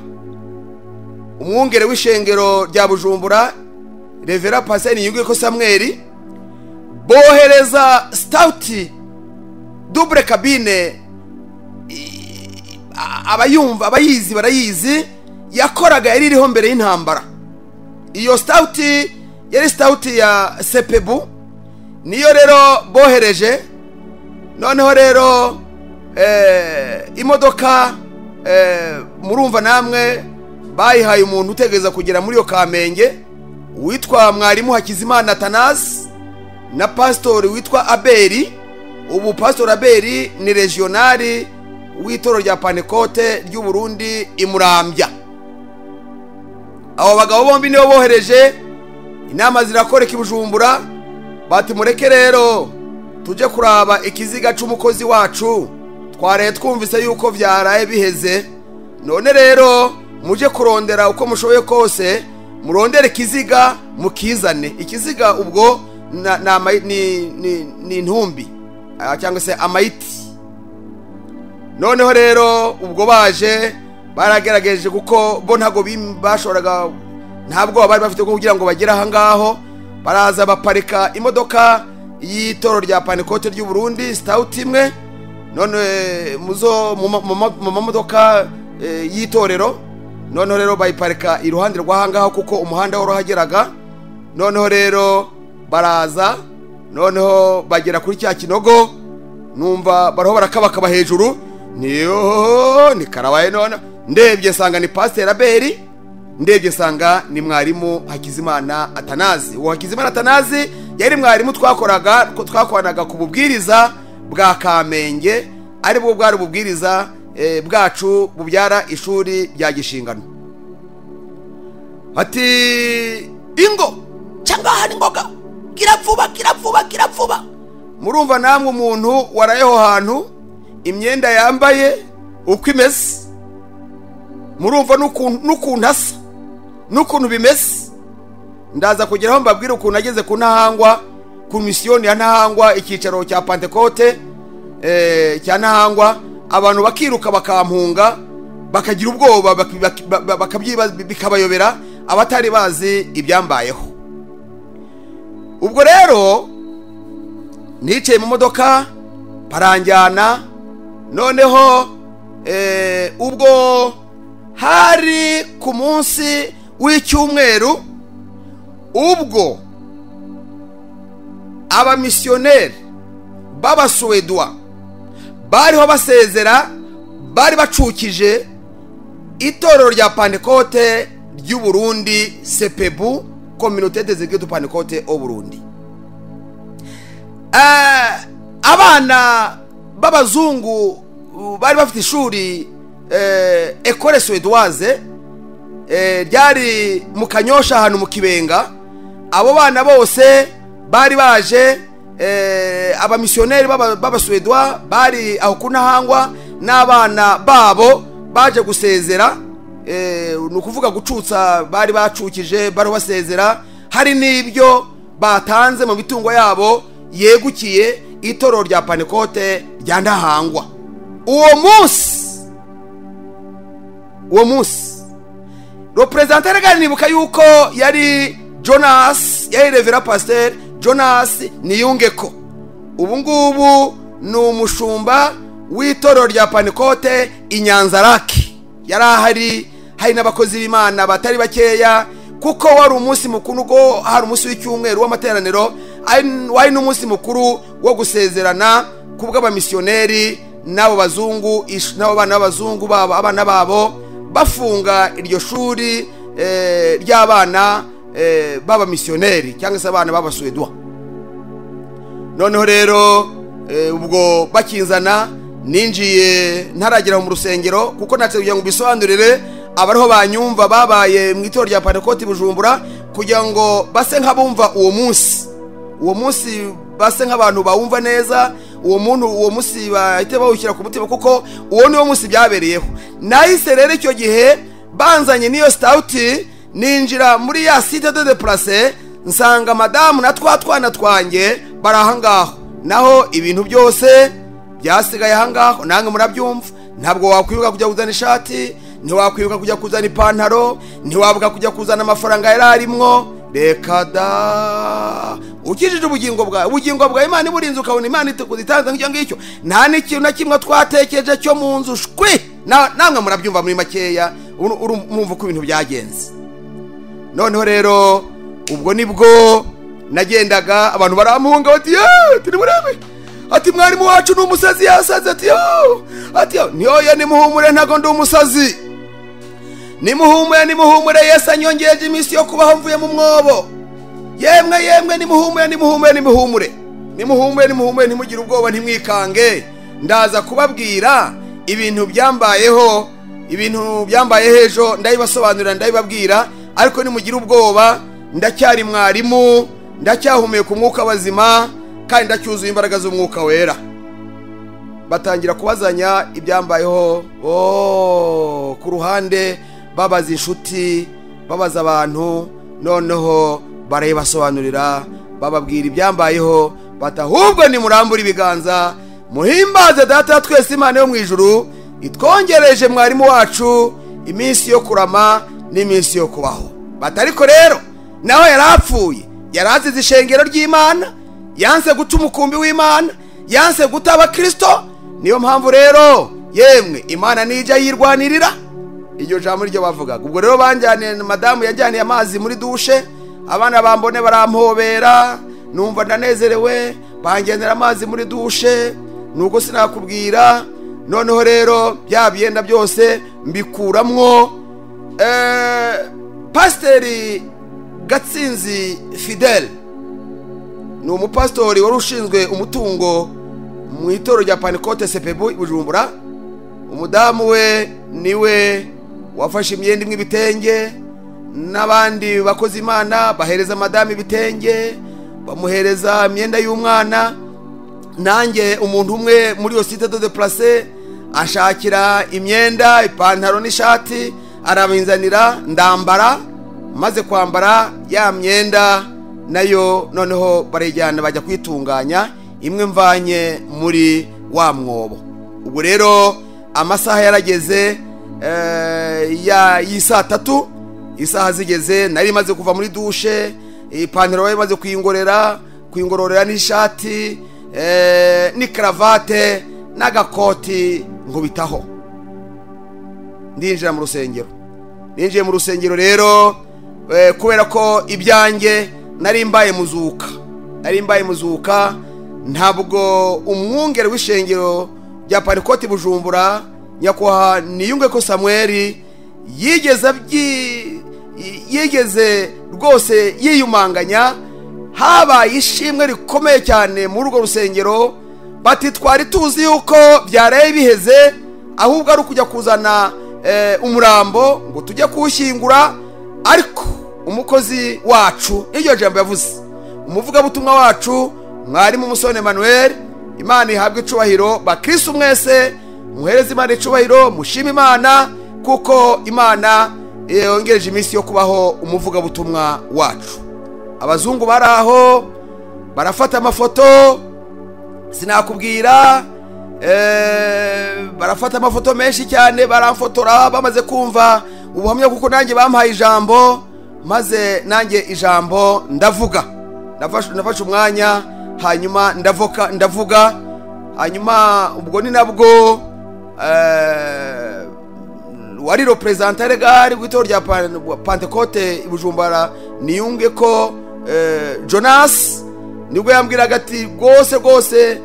umwungere w'ishengero rya Bujumbura Revera Paseni Yungeko Samuel bohereza stout double cabine, abayumva abayizi barayizi, yakoraga yari iriho mbere y'intambara. Iyo stout yari stout ya Sepebu, niyo rero bohereje. Noneho rero imodoka Murumva namwe bayihaye umuntu utegereza kugera muri iyo Kamenge witwa mwarimu Hakizimana Athanase na pastori witwa Abeli. Ubu pastori Abeli ni regionali w'itorero rya Pantekote ry'u Burundi imurambya. Abo bagabo bombi nibo bohereje inama zirakoreka i Bujumbura, bati mureke rero tujye kuraba ikiziga c'umukozi wacu, twaraye twumvise yuko vyaraye biheze, none rero muje kurondera uko mushoboye kose, murondere ikiziga mukizane. Ikiziga ubwo ni intumbi cyangwa se amayiti. Noneho rero ubwo baje baragerageje, kuko bo ntabwo bashoboraga, ntabwo bari bafite kugira ngo bagere aha ngaho. Baraza baparika imodoka y'itorero rya Pantekote ry'u Burundi, Stout imwe, none muzo mu mamodoka y'itorero. Noneho rero bayiparika iruhande rw'aha ngaho, kuko umuhanda worohageraga. Noneho rero baraza, noneho bagera kuri cya kinogo, numva bariho barakabakaba hejuru, niyo ni karabaye. None ndebye nsanga ni pasiteri Abeli, ndebye nsanga ni mwarimu Hakizimana Athanase. Uwo Hakizimana Athanase yari mwarimu twakoranaga ku bubwiriza bwa Kamenge, aribwo bwari ububwiriza bwacu bubyara ishuri rya Gishingano. Ati ingo cyangwa hari ngoga, gira vuba, gira vuba, gira vuba. Murumva namwe umuntu warayeho hantu, imyenda yambaye uko imeze, murumva n'ukuntu asa n'ukuntu bimeze. Ndaza kugeraho mbabwire ukuntu ageze ku Ntahangwa, ku misiyoni ya Ntahangwa, icyicaro cya Pantekote cya Ntahangwa, abantu bakiruka bakampunga, bakagira ubwoba, bikabayobera abatari bazi ibyambayeho. Ubwo rero nicaye mu modoka baranjyana. Noneho ubwo hari ku munsi w'icyumweru, ubwo abamisiyoneri b'Abasuwedwa bariho basezera, bari bacukije itorero rya Pantekote ry'u Burundi, CEPEBU, Communauté des Églises de Pentecôte au Burundi. Abana b'abazungu bari bafite ishuri École Suédoise ryari mu Kanyosha, ahantu mu Kibenga. Abo bana bose bari baje, abamisiyoneri b'Abasuwedwa bari aho ku Ntahangwa n'abana babo baje gusezera, ni ukuvuga gucutsa, bari bacukije, bari basezera, hari n'ibyo batanze mu mitungo yabo yegukiye itorero rya Pantekote rya Ntahangwa. Uwo munsi représentant légal, nibuka yuko yari Jonas, yari révérend pasteur Jonas Niyungeko, ubu ngubu ni umushumba w'itorero rya Pantekote i Nyanzarake. Yari ahari, hari n'abakozi b'Imana batari bakeya, kuko wari umunsi mukuru, ubwo hari umunsi w'icyumweru w'amateraniro, wari n'umunsi mukuru wo gusezerana ku bw'abamisiyoneri n'abo bazungu, n'abo bana b'abazungu babo, abana babo bafunga iryo shuri ry'abana b'abamisiyoneri cyangwa se abana b'Abasuwedwa. Noneho rero ubwo bakinzana, ninjiye ntaragera mu rusengero, kuko natse kugira ngo mbisobanurire abariho banyumva babaye mu itorero rya Pantekoti Bujumbura, kugira ngo base nk'abumva uwo munsi, base nk'abantu bawumva neza uwo muntu, uwo munsi bahite bawushyira ku mutima, kuko uwo niwo munsi byabereyeho. Nahise rero icyo gihe banzanye n'iyo Stout, ninjira muri ya site de déplacés, nsanga madamu na twa twana twanjye bari aha ngaho, naho ibintu byose byasigaye aha ngaho. Namwe murabyumva, ntabwo wakwibuka kujya kuzana ishati, ntiwakwibuka kujya kuzana ipantaro, ntiwabuka kujya kuzana amafaranga yari arimwo. Reka da! Ukijije ubugingo bwawe, ubugingo bwawe Imana iburinze, ukabona Imana itanze nk'icyo ngicyo, nta n'ikintu na kimwe twatekereje cyo mu nzu shwi. Namwe murabyumva muri makeya, murumva uko ibintu byagenze. Noneho rero ubwo nibwo nagendaga, abantu barampunga bati: "Yeee, turi burebe." Ati mwarimu wacu ni umusazi yasaze. Ati yo, ati yo, nyoya nimuhumure ntago ndi umusazi. Nimuhumure, nimuhumure, Yesu anyongeje iminsi yo kubaho mvuye mu mwobo. Yemwe yemwe, nimuhumure, nimuhumure, nimuhumure, nimuhumure, nimuhumure, ntimugire ubwoba, ntimwikange. Ndaza kubabwira ibintu byambayeho, ibintu byambaye hejo ndabibasobanurira, ndabibabwira, ariko nimugire ubwoba, ndacyari mwarimu, ndacyahumeka umwuka wazima, kandi ndacyuzuye imbaraga z'umwuka wera. Batangira kubazanya ibyambayeho ku ruhande, babaza inshuti, babaza abantu, noneho barayibasobanurira, bababwira ibyambayeho, batahubwo nimurambura ibiganza muhimbaze Data twese Imana yo mu ijuru itwongereje mwarimu wacu iminsi yo kurama n'iminsi yo kubaho. Batariko rero naho yarapfuye, yarazize ishengero ry'Imana, yanse guta umukumbi w'Imana, yanse guta abakristo. Niyo mpamvu rero yemwe Imana nijya yirwanirira. Iryo jambo ryo bavugaga. Ubwo rero banjyaniye, madamu yajyaniye amazi muri dushe, abana bambone barampobera, numva ndanezerewe, bangenera amazi muri dushe, nuko sinakubwira. Noneho rero bya byenda byose mbikuramwo. Pasiteri Gatsinzi Fidel ni umupasitori wari ushinzwe umutungo mu itorero rya Pantekote Sepebu Bujumbura. Umudamu we niwe wafashe imyenda imwe ibitenge, n'abandi bakozi Imana bahereza madamu ibitenge, bamuhereza imyenda y'umwana. Nanjye umuntu umwe muri iyo site de déplacé ashakira imyenda, ipantaro n'ishati, arabinzanira, ndambara. Maze kwambara ya myenda nayo noneho barayijyana bajya kwitunganya, imwe mvanye muri wa mwobo. Ubwo rero amasaha yarageze ya y'isaa tatu, isaha zigeze nari maze kuva muri dushe, ipantaro bari maze kuyingorera, kuyingororera n'ishati, ni karavate n'agakoti nkubitaho, ndinjira mu rusengero. Ninjiye mu rusengero rero, kubera ko ibyanjye nari mbaye muzuka, nari mbaye muzuka, ntabwo umwungere w'ishengero rya Pantekote Bujumbura nyakubahwa Niyungeko Samuel yigeze rwose yiyumanganya. Habaye ishimwe rikomeye cyane muri urwo rusengero, bati twari tuzi yuko byaraye biheze, ahubwo ari ukujya kuzana umurambo ngo tujye kuwushyingura. Ariko umukozi wacu, iryo jambo yavuze, umuvugabutumwa wacu mwarimu Musoni Emmanuel, Imana ihabwe icubahiro. Bakristo mwese muhereze Imana icubahiro, mushime Imana kuko Imana yongereje iminsi yo kubaho umuvugabutumwa wacu. Abazungu baraho barafata amafoto, sinakubwira, barafata amafoto menshi cyane, baramfotora bamaze kumva ubuhamya, kuko nanjye bampaye ijambo, maze nanjye ijambo ndavuga. Nafashe umwanya hanyuma ndavuga. Hanyuma ubwo ni nabwo wari representant legal w'itorero rya Pantekote Bujumbura Niyungeko Jonas, nibwo yambwiraga ati rwose rwose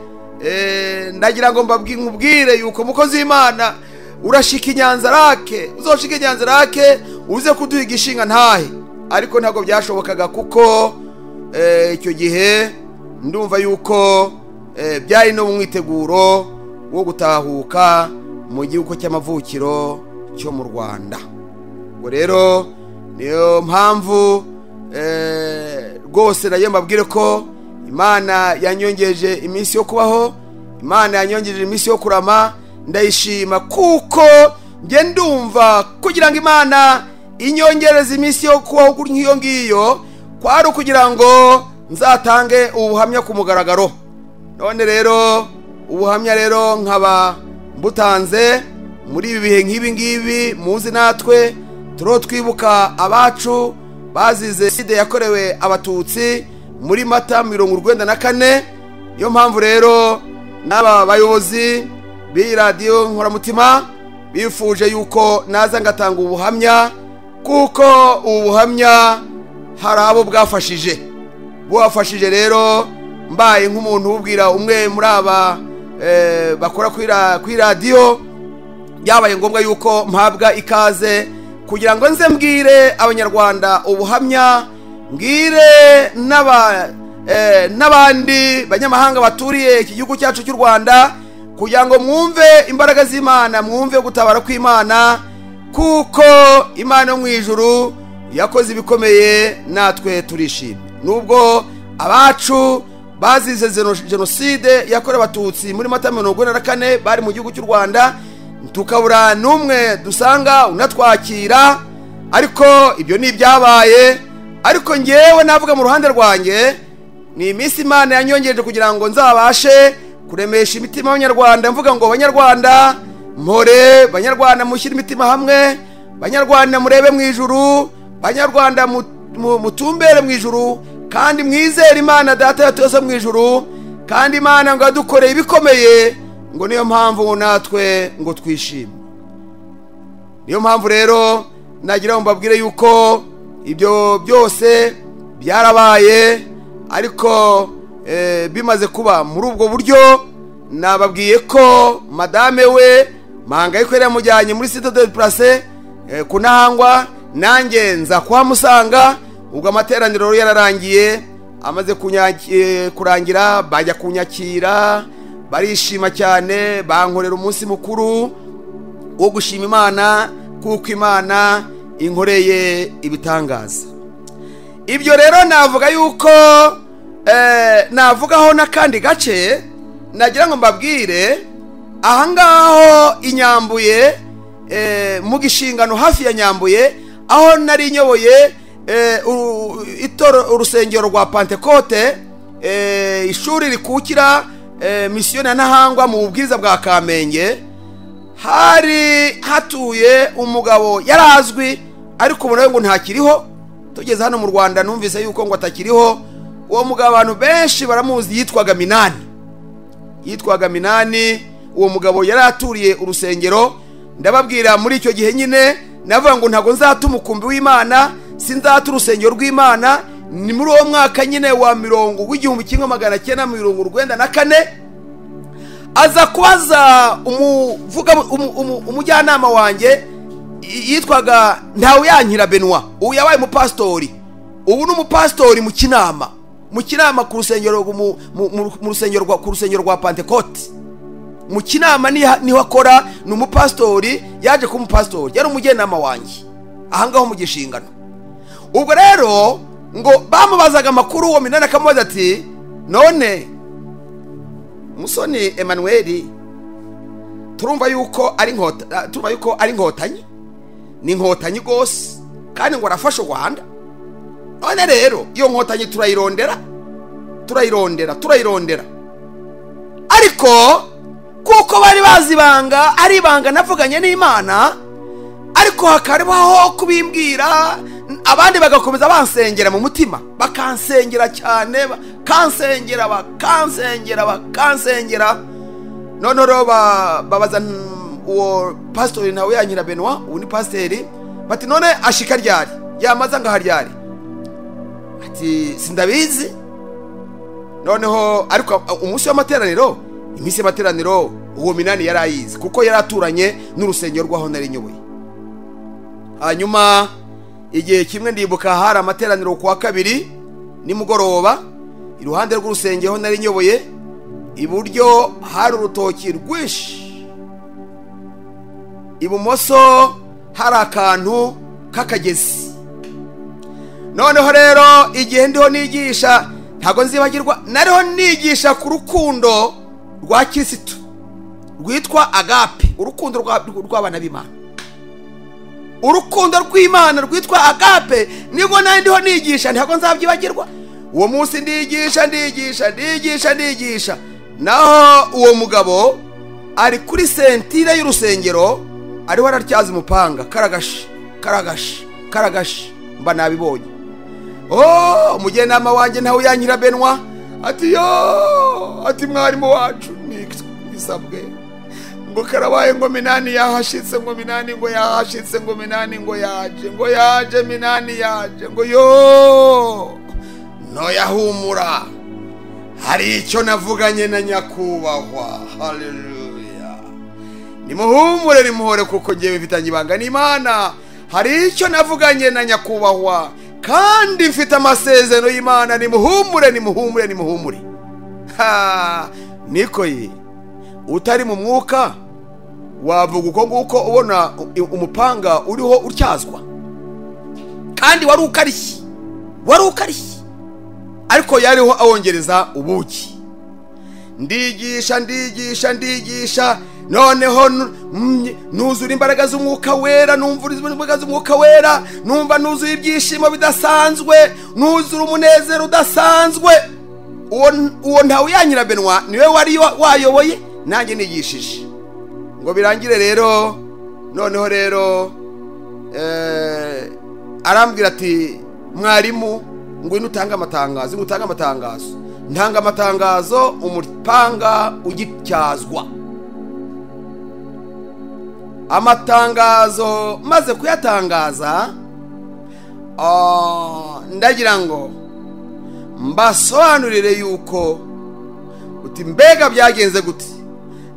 ndagira ngo mbabwire yuko mukozi w'Imana urashika Inyanzarake, uzoshika Inyanzarake uze kuduhiga ishinga ntahe. Ariko ntabwo byashobokaga kuko icyo gihe ndumva yuko byari no mwiteguro wo gutahuka mu gihugu cy'amavukiro cyo mu Rwanda. Ubwo rero niyo mpamvu rwose nayo mbabwire ko Imana yanyongeje iminsi yo kubaho, Imana yanyongeje iminsi yo kurama, ndayishima kuko nge ndumva kugira ngo Imana inyongereze iminsi yo kubaho nk'iyo ngiyo kwari ukugira ngo nzatange ubuhamya ku mugaragaro. None rero ubuhamya rero nkaba mbutanze muri ibi bihe nk'ibi ngibi, muzi natwe turo twibuka abacu bazize side yakorewe abatutsi muri Mata 94. Niyo mpamvu rero n'aba bayobozi b'iyi radiyo Nkoramutima bifuje yuko naza ngatanga ubuhamya, kuko ubuhamya hari abo bwafashije. Bwafashije rero mbaye nk'umuntu ubwira umwe muri aba bakora kuri radiyo, byabaye ngombwa yuko mpabwa ikaze kugira ngo nze mbwire Abanyarwanda ubuhamya, mbwire n'abandi banyamahanga baturiye iki gihugu cyacu cy'u Rwanda, kugira ngo mwumve imbaraga z'Imana, mwumve gutabara kw'Imana, kuko Imana yo mu ijuru yakoze ibikomeye natwe turishimye. Nubwo abacu bazize jenoside yakorewe Abatutsi muri Mata 94 bari mu gihugu cy'u Rwanda, tukabura n'umwe dusanga unatwakira, ariko ibyo ni ibyabaye. Ariko ngewe navuga mu ruhande rwanjye, ni iminsi Imana yanyongeje kugira ngo nzabashe kuremesha imitima y'Abanyarwanda, mvuga ngo Banyarwanda mpore, Banyarwanda mushyire imitima hamwe, Banyarwanda murebe mu ijuru, Banyarwanda mutumbere mu ijuru, kandi mwizere Imana Data ya twese mu ijuru, kandi Imana ngo yadukoreye ibikomeye, ngo niyo mpamvu natwe ngo twishime. Niyo mpamvu rero nagira ngo mbabwire yuko ibyo byose byarabaye, ariko bimaze kuba muri ubwo buryo, nababwiye ko madame we Mpangayiko yari yamujyanye muri site de place kunahangwa, nanjye nza kuhamusanga. Ubwo amateraniro yararangiye, amaze kurangira bajya kunyakira, barishima cyane, bankorera umunsi mukuru wo gushima Imana, kuko Imana inkoreye ibitangaza. Ibyo rero navuga yuko navugaho n'akandi gace nagira ngo mbabwire. Ahangaho inyambuye mu gishingano hafi ya Nyambuye, aho nari nyoboye urusengero rwa Pentecote, ishuri rikukira misiyoni ya Ntahangwa mu bubwiza bwa Kamenge, hari hatuye umugabo yarazwi, ariko ubu nawe ngo ntakiriho. Tugeze hano mu Rwanda numvise yuko ngo atakiriho. Uwo mugabo abantu benshi baramuzi, yitwaga Minani. Yitwaga Minani. Uwo mugabo yari aturiye urusengero. Ndababwira muri icyo gihe nyine navuga ngo ntago nzata umukumbi w'Imana, sinzata urusengero rw'Imana. Ni muri uwo mwaka nyine wa 1994, aza kubaza umujyanama wanjye yitwaga Ntawuyankira Benoit, ubu yabaye umupasitori, ubu ni umupasitori mu Kinama, mu Kinama ku rusengero mu rusengero rwa Pentecote mu Kinama niho akora, ni umupasitori, yaje kuba umupasitori, yari umujyanama wanjye ahangaho mu gishingano. Ubwo rero ngo bamubazaga amakuru, uwo Minani akamubaza ati none Musoni Emmanuel turumva yuko ari inkota, turumva yuko ari inkotanyi, ni inkotanyi gose, kandi ngo arafasha u Rwanda. None rero iyo nkotanyi turayirondera, turayirondera, turayirondera. Ariko kuko bari bazibanga, ari ibanga navuganye n'Imana, ariko hakaribaho kubimbwira, abandi bagakomeza bansengera mu mutima, bakansengera cyane, bakansengera, bakansengera, bakansengera. None rero babaza uwo pastori Ntawuyankira Benoit, ubu ni pasiteri, bati none ashika ryari, yamaza ngaha ryari? Ati sindabizi. Noneho ariko umunsi w'amateraniro, iminsi y'amateraniro uwo Minani yarayizi, kuko yaraturanye n'urusengero rwaho nari nyoboye. Hanyuma igihe kimwe ndibuka hari amateraniro kuwa kabiri nimugoroba, iruhande rw'urusengero nari nyoboye, iburyo hari urutoki rwinshi, ibumoso hari akantu k'akagezi. Noneho rero igihe ndiho nigisha, ntago nzibagirwa, nariho nigisha ku rukundo rwa Kristo rwitwa agape, urukundo rw'abana b'Imana, urukundo rw'Imana rwitwa agape, nibwo nari ndiho nigisha, ntago nzabyibagirwa. Uwo munsi ndigisha, ndigisha, ndigisha, ndigisha. Naho uwo mugabo ari kuri sentire y'urusengero, ariho aratyaza umupanga, karagashi, karagashi, karagashi, mba nabibonye. Oh, umujyanama wanjye Ntawuyankira Benoit ati yo, ati mwarimu wacu nisabwe ngo karabaye, ngo Minani yahashitse, ngo Minani ngo yahashitse, ngo Minani ngo yaje, ngo yaje, Minani yaje, ngo yo no yahumura. Hari icyo navuganye na nyakubahwa. Haleluya. Nimuhumure, nimuhore, kuko ngewe mfitanye ibanga n'Imana. Hari icyo navuganye na nyakubahwa kandi mfite amasezerano y'Imana. Nimuhumure, nimuhumure, nimuhumure. Ha, niko ye utari mu mwuka wavuga uko nguko ubona umupanga uriho utyazwa, kandi wari ukarishye, wari ukarishye, ariko yariho awongereza ubuki. Ndigisha, ndigisha, ndigisha, noneho nuzura imbaraga z'umwuka wera, numva imbaraga z'umwuka wera, numva nuzuye ibyishimo bidasanzwe, nuzura umunezero udasanzwe. Uwo ntawe yanyira Benwa niwe wari wayoboye, nanjye nigishije. Ngo birangire rero, noneho rero arambwira ati mwarimu ngwino utange amatangazo, utange amatangazo. Ntanga amatangazo, umupanga ugityazwa. Amatangazo maze kuyatangaza, ndagira ngo mbasobanurire yuko uti mbega byagenze gute.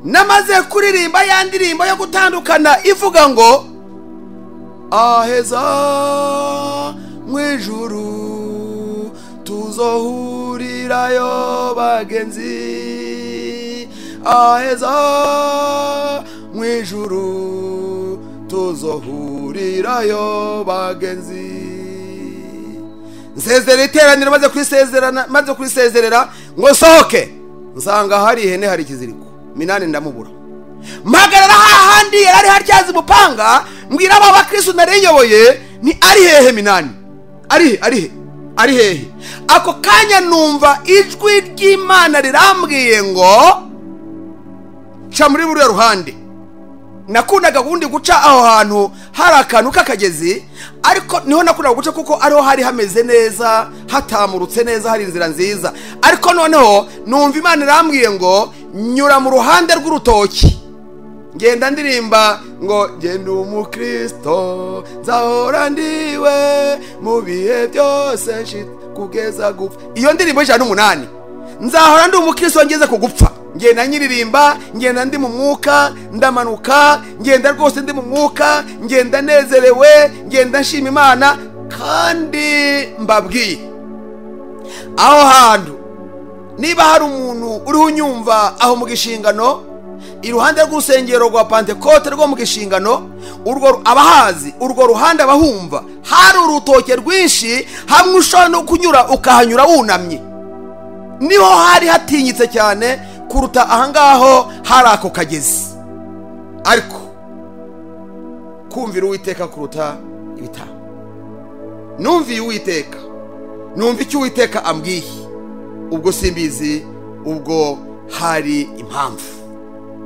Namaze kuririmba ya ndirimbo yo gutandukana ivuga ngo aheza mu ijuru tuzohurirayo bagenzi, aheza mu ijuru tuzohurirayo bagenzi. Nsezera iteraniro, maze kurisezerana, maze kurisezerera ngo sohoke, nsanga hari ihene, hari ikiziriko. Minani ndamubura. Mpagarara hahandi yari haryaza umupanga, mbwira aba bakristo narenyoboye ni ari hehe Minani, ari ari he, ari hehe? Ako kanya numva ijwi ry'Imana rirambwiye ngo ca muri buriya ruhande. Nakundaga ubundi guca aho hantu hari akantu k'akagezi, ariko niho nakundaga guca kuko ariho hari hameze neza, hatamurutse neza, hari inzira nziza. Ariko noneho numva Imana irambwiye ngo nyura mu ruhande rw'urutoki. Ngenda ndirimba ngo ngenda umukristo nzahora ndiwe mu bihe byose kugeza gupfa. Iyo ndirimbo 108, nzahora ndi umukristo ngeze ku gupfa. Ngenda nyiririmba, ngenda ndi mu mwuka, ndamanuka, ngenda rwose ndi mu mwuka, ngenda nezerewe, ngenda nshima Imana. Kandi mbabwiye aho hantu niba hari umuntu uriho unyumva aho mu gishingano, iruhande rw'urusengero rwa Pentecote rwo mu gishingano, urwo abahazi urwo ruhande abahumva, hari urutoke rwinshi hamwe ushobora no kunyura ukahanyura wunamye. Niho hari hatinyitse cyane kuruta ahangaho hari ako kagezi. Ariko kumvira Uwiteka kuruta ibitambo. Numviye Uwiteka, numva icyo Uwiteka ambwiye, ubwo simbizi, ubwo hari impamvu,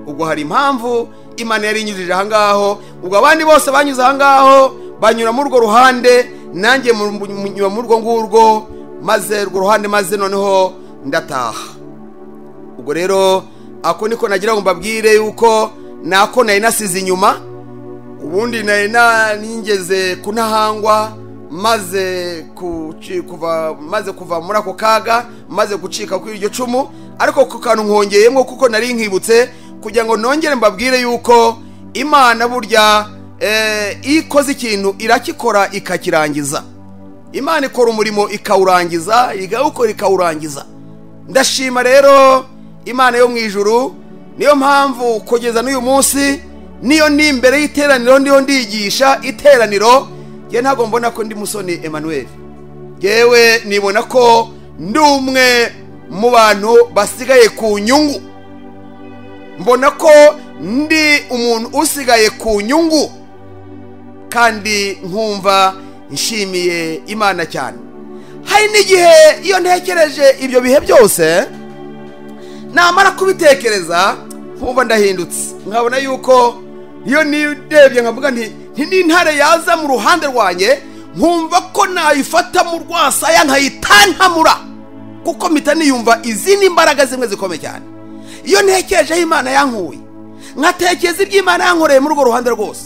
ubwo hari impamvu Imana yari inyujije ahangaho. Ubwo abandi bose banyuze ahangaho banyura muri urwo ruhande, nanjye nyura muri urwo ngurwo, maze urwo ruhande, maze noneho ndataha. Ubwo rero ako niko nagira ngo mbabwire yuko nako nari nasize inyuma. Ubundi nari ningeze kunahangwa, maze kuva muri ako kaga, maze gucika kuri iryo cumu. Ariko ku kantu nkongeyemo kuko nari nkibutse kugira ngo nongere mbabwire yuko Imana burya ikoze ikintu irakikora ikakirangiza. Imana ikora umurimo ikawurangiza, igawukora ikawurangiza. Ndashima rero Imana yo mu ijuru. Niyo mpamvu kugeza n'uyu munsi niyo ni imbere y'iteraniro ndiho ndigisha iteraniro, nge ntabwo mbona ko ndi Musoni Emmanuel. Ngewe nibona ko ndi umwe mu bantu basigaye ku nyungu. Mbona ko ndi umuntu usigaye ku nyungu, kandi nkumva nshimiye Imana cyane. Hari n'igihe iyo ntekereje ibyo bihe byose, namara kubitekereza nkumva ndahindutse, nkabona yuko iyo nirebye nkavuga nti n'intare yaza mu ruhande rwanjye, nkumva ko nayifata mu rwasaya nkayitantamura, kuko mpita niyumva izindi mbaraga zimwe zikomeye cyane. Iyo ntekerejeho Imana yankuye, nkatekereza iby'Imana yankoreye muri urwo ruhande rwose,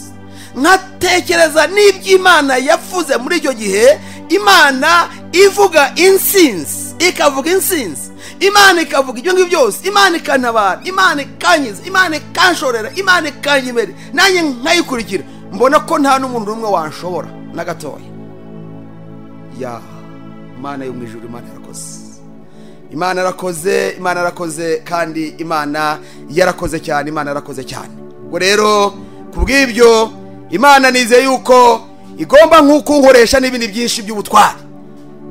nkatekereza n'iby'Imana yavuze muri icyo gihe, Imana ivuga insinzi, ikavuga insinzi, Imana ikavuga ibyo ngibyo byose, Imana ikantabara, Imana ikankiza, Imana ikanshorera, Imana ikanjya imbere, nanjye nkayikurikira, mbona ko nta n'umuntu n'umwe wanshobora na gatoya. Ya Imana yo mu ijuru, Imana yarakoze, Imana yarakoze, Imana yarakoze, kandi Imana yarakoze cyane, Imana yarakoze cyane. Ubwo rero kubw'ibyo Imana nizeye yuko igomba nkunkoresha n'ibindi byinshi by'ubutwari.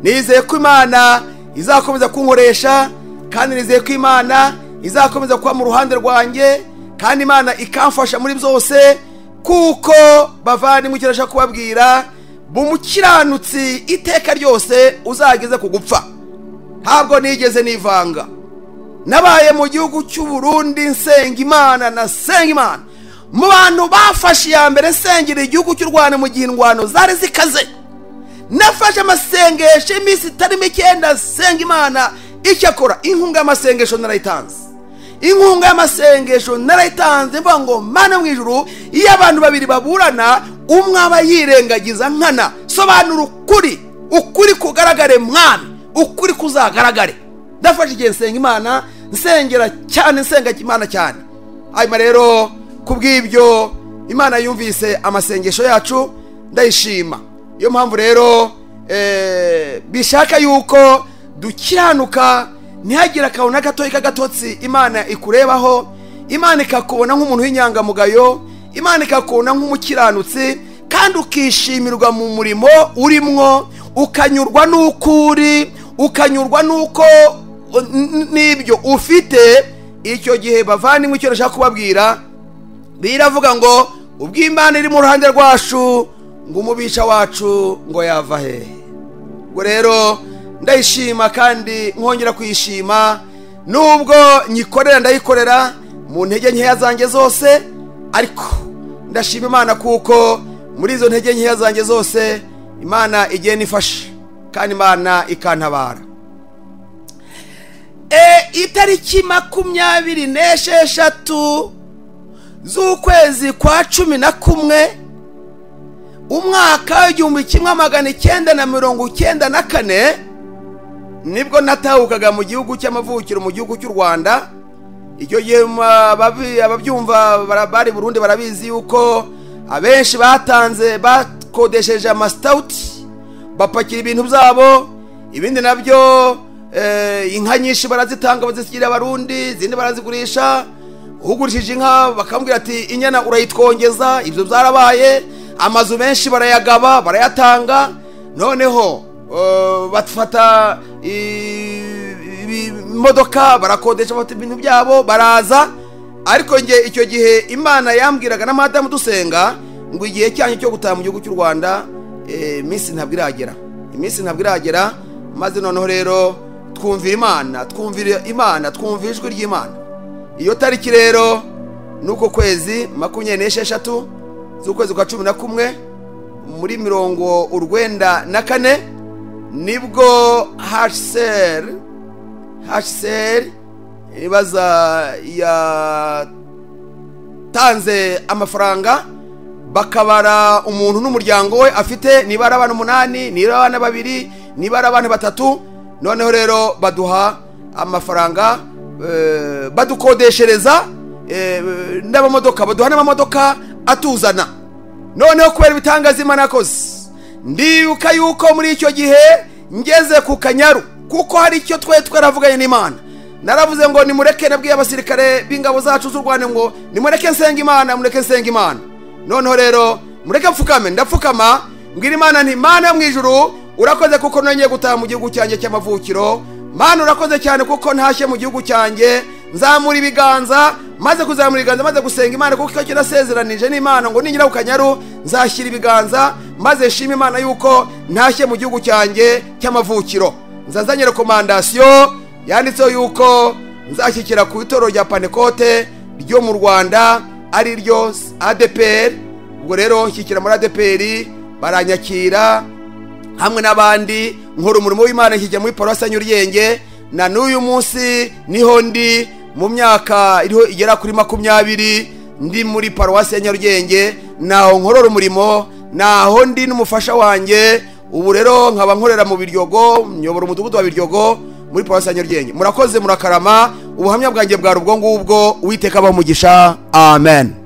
Nizeye ko Imana izakomeza kunkoresha, kandi nizeye ko Imana izakomeza kuba mu ruhande rwanjye, kandi Imana ikamfasha muri byose, kuko bavandimwe icyo nashaka kubabwira, bumukiranutsi iteka ryose uzageze ku gupfa. Ntabwo nigeze nivanga, nabaye mu gihugu cy'u Burundi nsenga Imana, nasenga Imana mu bantu bafashe iya mbere nsengera igihugu cy'u Rwanda mu gihe indwano zari zikaze. Nafashe amasengesho iminsi itari mike ndasenga Imana. Icyakora inkunga y'amasengesho narayitanze, inkunga y'amasengesho narayitanze, mvuga ngo Mana mu ijuru, iyo abantu babiri baburana umwe aba yirengagiza nkana, sobanura ukuri, ukuri kugaragare Mwami, ukuri kuzagaragare. Ndafashe igihe nsenga Imana, nsengera cyane, nsenga Imana cyane. Hanyuma rero kubw'ibyo Imana yumvise amasengesho yacu, ndayishima. Iyo mpamvu rero bishaka yuko dukiranuka, ntihagire akantu na gatoya k'agatotsi Imana ikurebaho. Imana ikakubona nk'umuntu w'inyangamugayo, Imana ikakubona nk'umukiranutsi, kandi ukishimirwa mu murimo urimwo, ukanyurwa n'uko uri, ukanyurwa n'uko n'ibyo ufite. Icyo gihe bavandimwe icyo nashaka kubabwira, biravuga ngo ubwo Imana iri mu ruhande rwacu, ngo umubisha wacu ngo yava he? Ubwo rero ndayishima kandi nkongera kuyishima, nubwo nyikorera ndayikorera mu ntege nkeya zanjye zose, ariko ndashima Imana kuko muri izo ntege nkeya zanjye zose Imana igenda ifasha, kandi Imana ikantabara. Itariki 26 z'ukwezi kwa 11 umwaka 1994, nibwo natahukaga mu gihugu cy'amavukiro, mu gihugu cy'u Rwanda. Icyo gihe ababyumva bari Burundi barabizi yuko abenshi batanze, bakodesheje amasitawuti, bapakira ibintu byabo, ibindi nabyo inka nyinshi barazitanga bazisigira Abarundi, izindi barazigurisha. Ugurishije inka bakamubwira ati inyana urayitwongeza. Ibyo byarabaye, amazu menshi barayagaba barayatanga. Noneho bafata imodoka barakodesha, bafata ibintu byabo baraza. Ariko nge icyo gihe Imana yambwiraga na madamu dusenga ngo igihe cyanyu cyo gutaha mu gihugu cy'u Rwanda, iminsi ntabwo iragera, iminsi ntabwo iragera. Maze noneho rero twumvira Imana, twumvira Imana, twumvira ijwi ry'Imana. Iyo tariki rero nuko kwezi 26 z'ukwezi kwa 11 muri 94, nibwo HCR ibaza yatanze amafaranga, bakabara umuntu n'umuryango we afite, niba ari abana 8, niba ari abana 2, niba ari abana 3. Noneho rero baduha amafaranga, badukodeshereza n'amamodoka, baduha n'amamodoka atuzana. Noneho kubera ibitangaza Imana yakoze, ndibuka yuko muri icyo gihe ngeze ku Kanyaru, kuko hari icyo twe twaravuganye n'Imana. Naravuze ngo nimureke, nabwiye abasirikare b'ingabo zacu z'u Rwanda ngo nimureke nsenga Imana, mureke nsenga Imana. Noneho rero mureke mfukame, ndapfukama mbwira Imana nti Mana mu ijuru urakoze kuko nongeye gutaha mu gihugu cyanjye cy'amavukiro. Mana urakoze cyane kuko ntashye mu gihugu cyanjye. Nzamura ibiganza, maze kuzamura ibiganza, maze gusenga Imana kuko icyo nasezeranije n'Imana ngo ningira ku Kanyaru nzashyira ibiganza, maze nshima Imana yuko ntashye mu gihugu cyanjye cy'amavukiro. Nzazanye rekomandasiyo yanditseho yuko nzashyikira ku itorero rya Pantekote ryo mu Rwanda, ari ryo ADPR. Ubwo rero nshyikira muri ADPR, baranyakira hamwe n'abandi, nkora umurimo w'Imana, nshyikira muri paruwasi ya Nyarugenge. Na n'uyu munsi niho ndi, mu myaka iriho igera kuri 20 ndi muri paruwasi ya Nyarugenge, naho nkorora umurimo, naho ndi n'umufasha wanjye. Ubu rero nkaba nkorera mu Biryogo, nyobora umudugudu wa Biryogo muri paruwasi ya Nyarugenge. Murakoze, murakarama. Ubuhamya bwanjye bwari ubwo ngubwo. Uwiteka abahe umugisha. Amen.